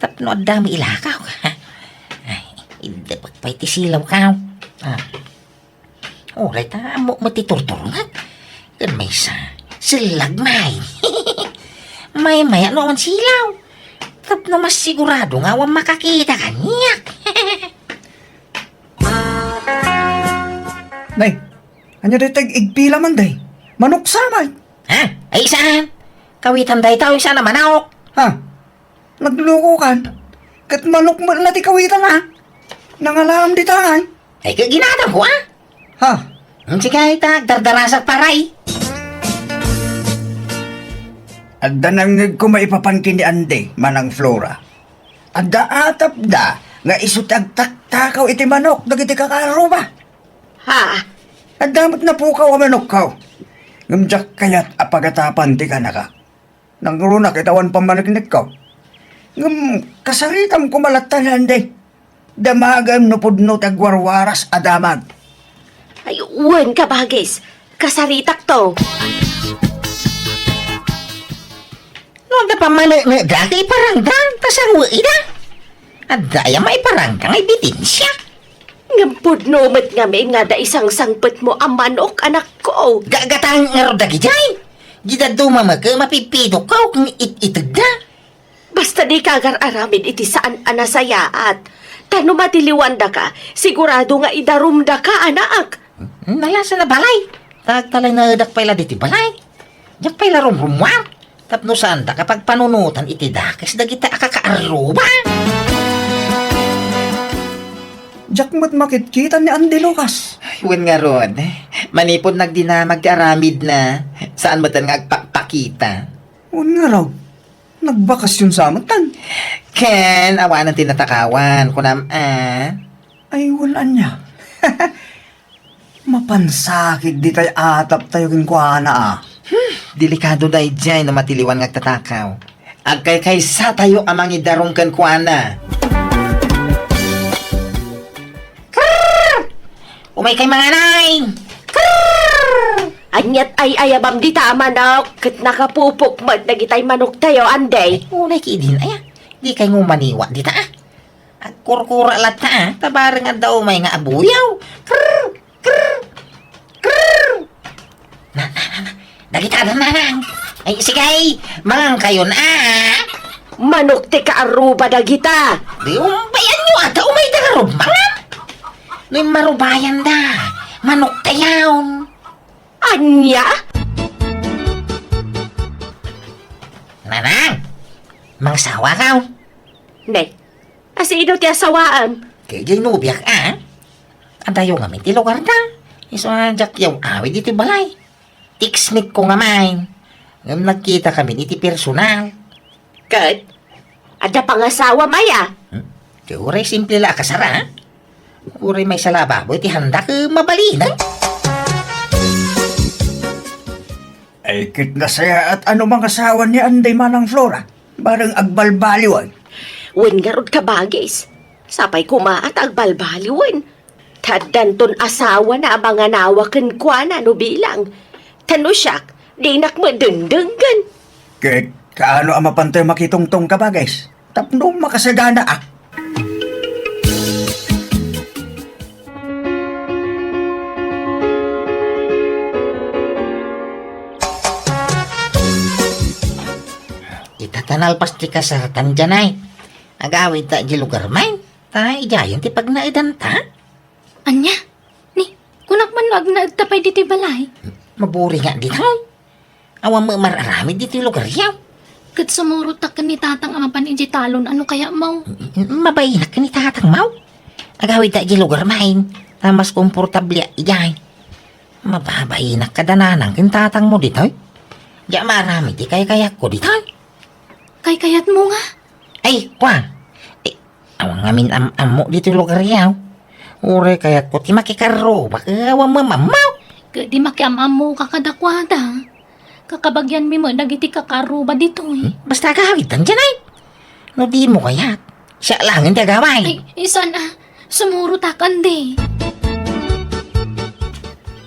Tapno adda met ilakaw. Ay, iddepek pay ti silawko. Ah. Uray ta ammok met ti turturongak. Ken maysa, sellag may. Maymay-at no awan silaw. Tapno massigurado nga awan makakita kaniak. Nay, ania dayta ig-, igpila man, day? Manok sa, may. Ha? Ay, saan? Kawitan dayta, o saan a manok? Ha? Naglukokan. Ket manok met la ti kawitan, a? Nangalaam dita, ay. Ay, ket ginatangko, a? Ha? Sige, ta agdardarasak pay. Adda nangngegko maipapan ken ni Andy, Manang Flora. Adda atapda nga isu ti agtaktakaw iti manok dagiti kakaarruba. Ha? Adda met napukaw a manokko. Ngem diak kayat a pagatapan ti kanaka. Nangrunak iti awan pammaneknekko. Ngem kasaritam koma latta ni Andy. Damagem no pudno ti agwarwaras a damag. Wen, kabagis, kasaritakto. No, adda pammaneknekda ket iparangdan, ta sarwe ida. Adda aya maiparangda nga ebidensya? Ngem pudno met ngamin nga adda isangsangpetmo a manok, anakko. Ga-, gatang ngarud dagidiay. Di dadduma met, mapipidokko ken it-itegda. Basta dika agar-aramid iti saan a nasayaat. Ta no matiliwandaka, sigurado nga idarumdaka, anak. Nalasa na balay. Ta agtalinaedak pay la ditoy balay. Diak pay la rumrummuar. Tapno saandaka pagpanunotan iti dakes dagita a kakaarruba. Diak met makitkita ni Andy Lucas. Ay, wen ngarud. Manipud nagdinamag ti aramidna, saan metten nga agpakpakita. Wen ngarud. Nagbakasyon sa metten. Ken, awanen ti natakawan, kunam, a? Ay, wen ania. Mapansakit ditay ataptayo kenkuana, a. Hmm, delikado daydiay no matiliwan nga agtatakaw. Agkaykaysatayo a mangidarum kenkuana. Krrr! Umaykay manganay! Krrr! Aniat ay-ayabam dita a manok, ket nakapupok met dagitay manoktayo, Andy. Ay, unay ki idin, aya. Dikay ngumaniwa dita, a. Agkurkura latta, a. Ta bareng adda umay nga abuyaw. Krrr! Krrr! Krrr! Na, na, na, na. Dagita da, nanang. Ay, sige, ay. Mangangkayon, a. Manok ti kaarruba dagita. Di umpayan nyo, ata umay da nga rumangan. No marubayan da, manok kayaw. Ania? Nanang, mangsawa ka. Ne, asino ti asawaam? Kay jay nobiak, a. Adayo ngamin ti lugarda. Isu a diak yaw-awid iti balay. Text-mate ko ngamin. Ngem nagkita kami iti personal. Ket, adda pangasawam aya? Hmm? Ti uray simple la a kasar, a. Uray maysa la a baboy ti handa ket mabalinen. Ay, ket nasayaat a no mangasawa ni Andy, Manang Flora. Bareng agbalbaliwen. Wen ngarud, kabagis. Sapay koma a ta agbalbaliwen. Ta addanton asawana a manganawa kenkuana no bilang. Ta no siak, dinak met dengdenggen. Ket kaano a mapantayo makitungtong, kabagis? Tapno makasagana, a. Ita ta nalpas ti kasartan, Janay. Agawidta idiay lugar main. Ta idiayen ti pagnaedanta. Ania? Ni, kunak man no agnaedta pay ditoy balay. Maburinga ditoy. Awan met mar-aramid ditoy lugaryo. Ket sumurotak ken ni Tatang a mapan idiay talon a no kayatmo. Mabainak ken ni Tatangmo. Agawidta idiay lugar main. Ta mas komportable idiay. Mababainak kada nanang ken tatangmo ditoy. Diak maaramid ti kaykayatko ditoy. Kaykayatmo nga? Ay, kua. Eh, awan ngamin am-ammo ditoy lugaryo. Uray kayatko ti makikarrubak, eh, awan mamammaw. Ket di makiam-ammoka kadakuada. Kakabagianmi met dagiti kakaarruba ditoy. Hmm? Basta agawidtan, Janay. No dimo kayat, siak laengen ti agaway. Ay, saan a. Sumurotak, Andy.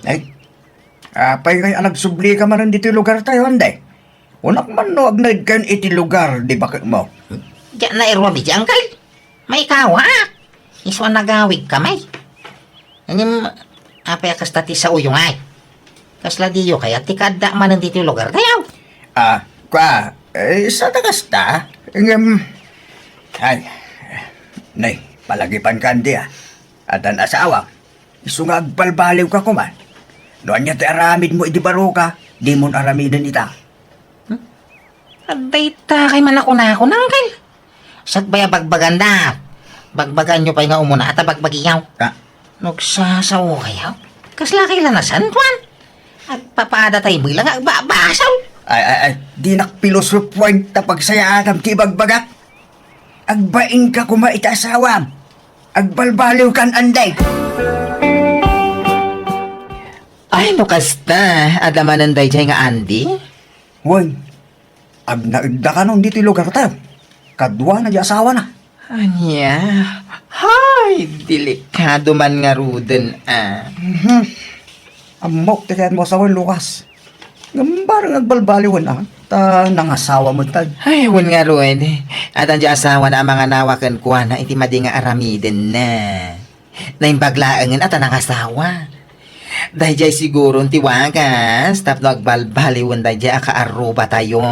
Ay, apay ngay a nagsublika manen ditoy lugartayo, Andy? Kunak man no agnaedkayon iti lugar di baketmo. Diak nairuam iti angkel. Maikawaak. Isu a nagawidkami. Ngem, apay a kasta ti saoyo ngay? Kasla diyo kayat ti kaaddaak manen ditoy lugartayo? Ah, kua, eh, sada kasta. Ngem, ay, nay, palagipan ka, Andy, a. Addan asawam. Isu nga agbalbaliwka koma. No ania ti aramidmo idi baroka, dimon aramiden ita. Hmm? Adda ita kay manakunakon, angkel. Sakbay a bagbaganda. Bagbaganyo pay nga umuna ta bagbagiyo. Ah. Nagsasaokayo? Kasla kay la nasantoan? Agpapaada tay bilang agbabasol. Ay, ay, ay, dinak pilosopuan ta pagsayaatam ti ibagbagak. Agbainka koma iti asawam. Agbalbaliwkan, Andy. Ay, no kasta, adda manen daydiay nga Andy? Wen, agnaedda kanon ditoy lugartayo. Kaduana di asawana. Ania? Hay, delikado man ngaruden, a. Mhm. Ammok ti kayatmo a sawen, Lucas. Ngem bareng agbalbaliwen a, ta nangasawa metten. Ay, wen ngarud. Adda diay asawana a manganawa kenkuana iti madi nga aramidenna. Naimbag laengen a ta nangasawa. Daydiay siguron ti wagas tapno agbalbaliwen daydiay a kaarrubatayo.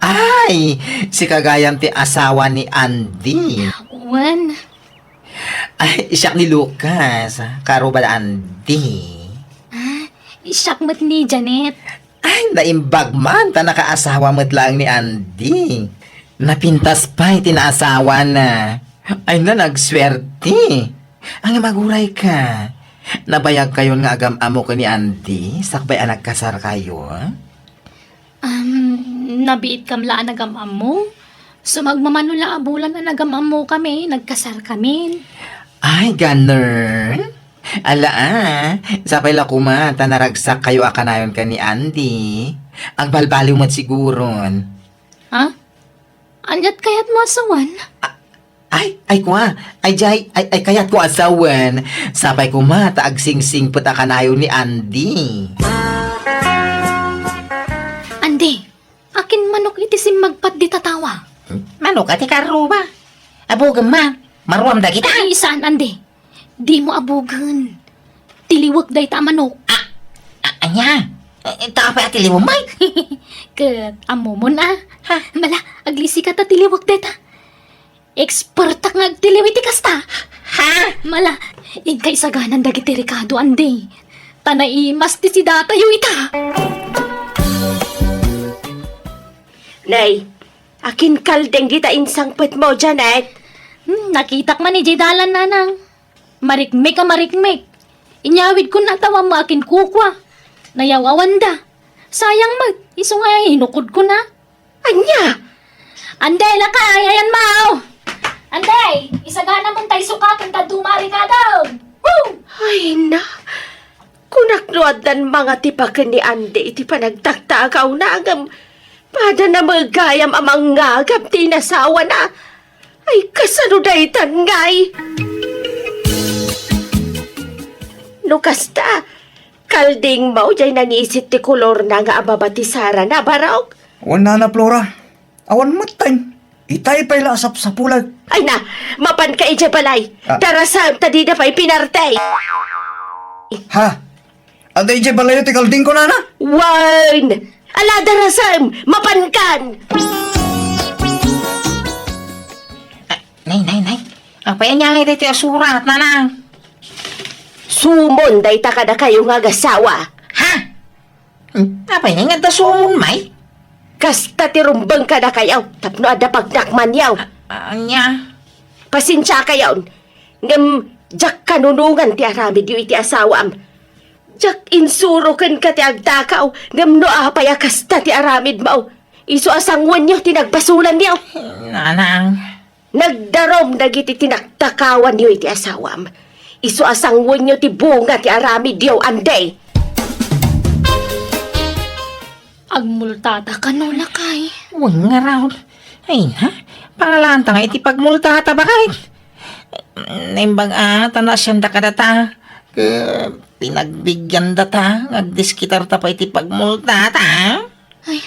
Ay, sika gayam ti asawa ni Andy. Wen. Ay, siak ni Lucas, kaarruba da Andy. Ah, siak met ni Janet. Ay, naimbag man ta nakaasawa met laeng ni Andy. Napintas pay ti naasawana. Ay, na, nagsuerte. Ngem agurayka. Nabayagkayon nga agam-ammo ken ni Andy sakbay a nagkasarkayo? Um, nabiitkam la a nagam-ammo? Sumagmamano la a bulan a nagam-ammokami, nagkasarkamin. Ay, ganun? Ala, ah. Sapay la koma ta naragsakkayo a kanayon ken ni Andy. Agbalbaliw met siguron. Ha? Ania't kayatmo a sawen? Ay, ay, kua. Ay, jay, ay, ay, kayatko a sawen. Sapay koma ta agsingsingpet a kanayon ni Andy. Andy, akin manok iti simmagpat dita tawa? Manok a ti kaarruba. Abugem man. Maruam dagita. Ay, saan, Andy? Dimo abugen. Tiliwek dayta a manok. Ah, ah, ania? Eh, ta apay a tiliwem, bay? Ket ammomon a. Ha? Mala, aglisika ta tiliwek dayta. Expertak nga agtiliw iti kasta. Ha? Mala, inka isaganan dagiti rekado, Andy. Ta naimas ti sidatayo ita. Nay, akin kalding dita insangpetmo, Janet? Hmm, nakitak man idiay dalan, nanang. Marikmik a marikmik. Inyawidkon a tawammo akin kukua. Nayaw-awanda. Sayang met, isu nga inukodkon a. Ania? Anday, lakay, ayan mao. Anday, isaganamon tay sukaten ta dumarikadon. Woo! Ay na, kunak no addan mangatipaken ni Andy iti panagtaktakawna, ngem pada na met gayam a mangngagam ti inasawana. Ay, kasano daytan, ngay? No kasta, kaldingmo jay nangisit ti kolorna nga ababa ti sarana, barok? Wen, Nana Flora. Awan metten. Itay pay la a sapsapulek. Ay na, mapanka idiay balay. Ah. Darasem ta dida pay pinarte. Ha? Adda idiay balayo ti kaldingko, nana? Wen! Ala, darasem! Mapankan! Ah, nay, nay, nay. Apay ania ngay daytoy a surat, nanang? Sumon dayta kadakayo nga agasawa. Ha? Hmm, apay ngay nga adda sumon, may? Kasta ti rumbeng kadakayo, tapno adda pagnakmanyo. Ah, ania? Pasensiakayon, ngem diak kanunongan ti aramidyo iti asawam. Diak insuro kenka ti agtakaw, ngem no apay a kasta ti aramidmo, isu a sanguenyo ti nagbasolanyo. Nanang. Nagdarum dagiti tinaktakawanyo iti asawam. Isu a sanguenyo ti bunga ti aramidyo, Andy. Agmultata kano, lakay? Wen ngarud. Ay na, pangalaanta nga iti pagmultata, bakay? Naimbag a, ta naasianda kadata. Ket pinagbigiandata, nga agdiskitarta pay iti pagmultata. Ay,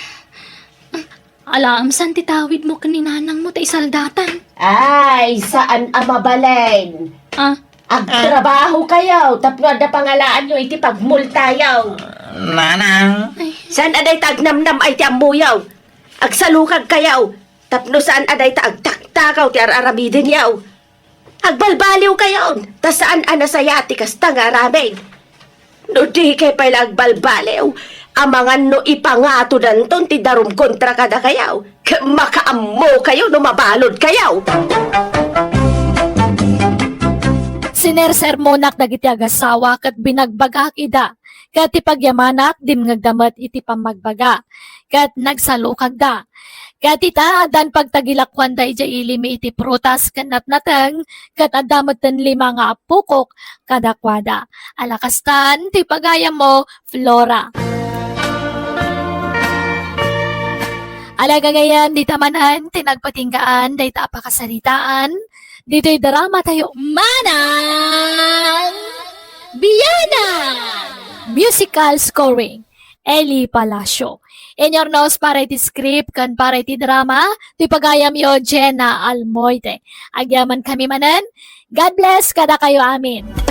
alaem saan ti tawidmo ken ni nanangmo ta isaldatan? Ay, saan a mabalin. Ah? Agtrabahokayo tapno adda pangalaanyo iti pagmultayo. Nanang. Ay. Saan a dayta agnamnam-ay ti ammoyo? Agsalukagkayo tapno saan a dayta agtaktakaw ti ar-aramidenyo. Agbalbaliwkayon, ta saan a nasayaat ti kasta nga aramid. No dikay pay la agbalbaliw, amangan no ipangatodanton ti darum kontra kadakayo, ket makaammokayo no mabaludkayo. Sinersermonak dagiti agasawa ket binagbagak ida, ket ti pagyamanak dimngegda met iti pammagbaga, ket nagsalukagda. Ket ita, addan pagtagilakuanda idiay ili mi iti prutas ken natnateng, ket adda metten lima nga apukok kadakuada. Ala kastan ti pagayammo, Flora. Ala gagayyem, dita manen ti nagpatinggaan dayta a pakasaritaan ditoy drama tayo, Mana! Musical scoring, Eli Palacio. Inyurnos para iti script ken para iti drama, ti pagayamyo, Jenna Almoite. Agyaman kami manen. God bless kadakayo amin.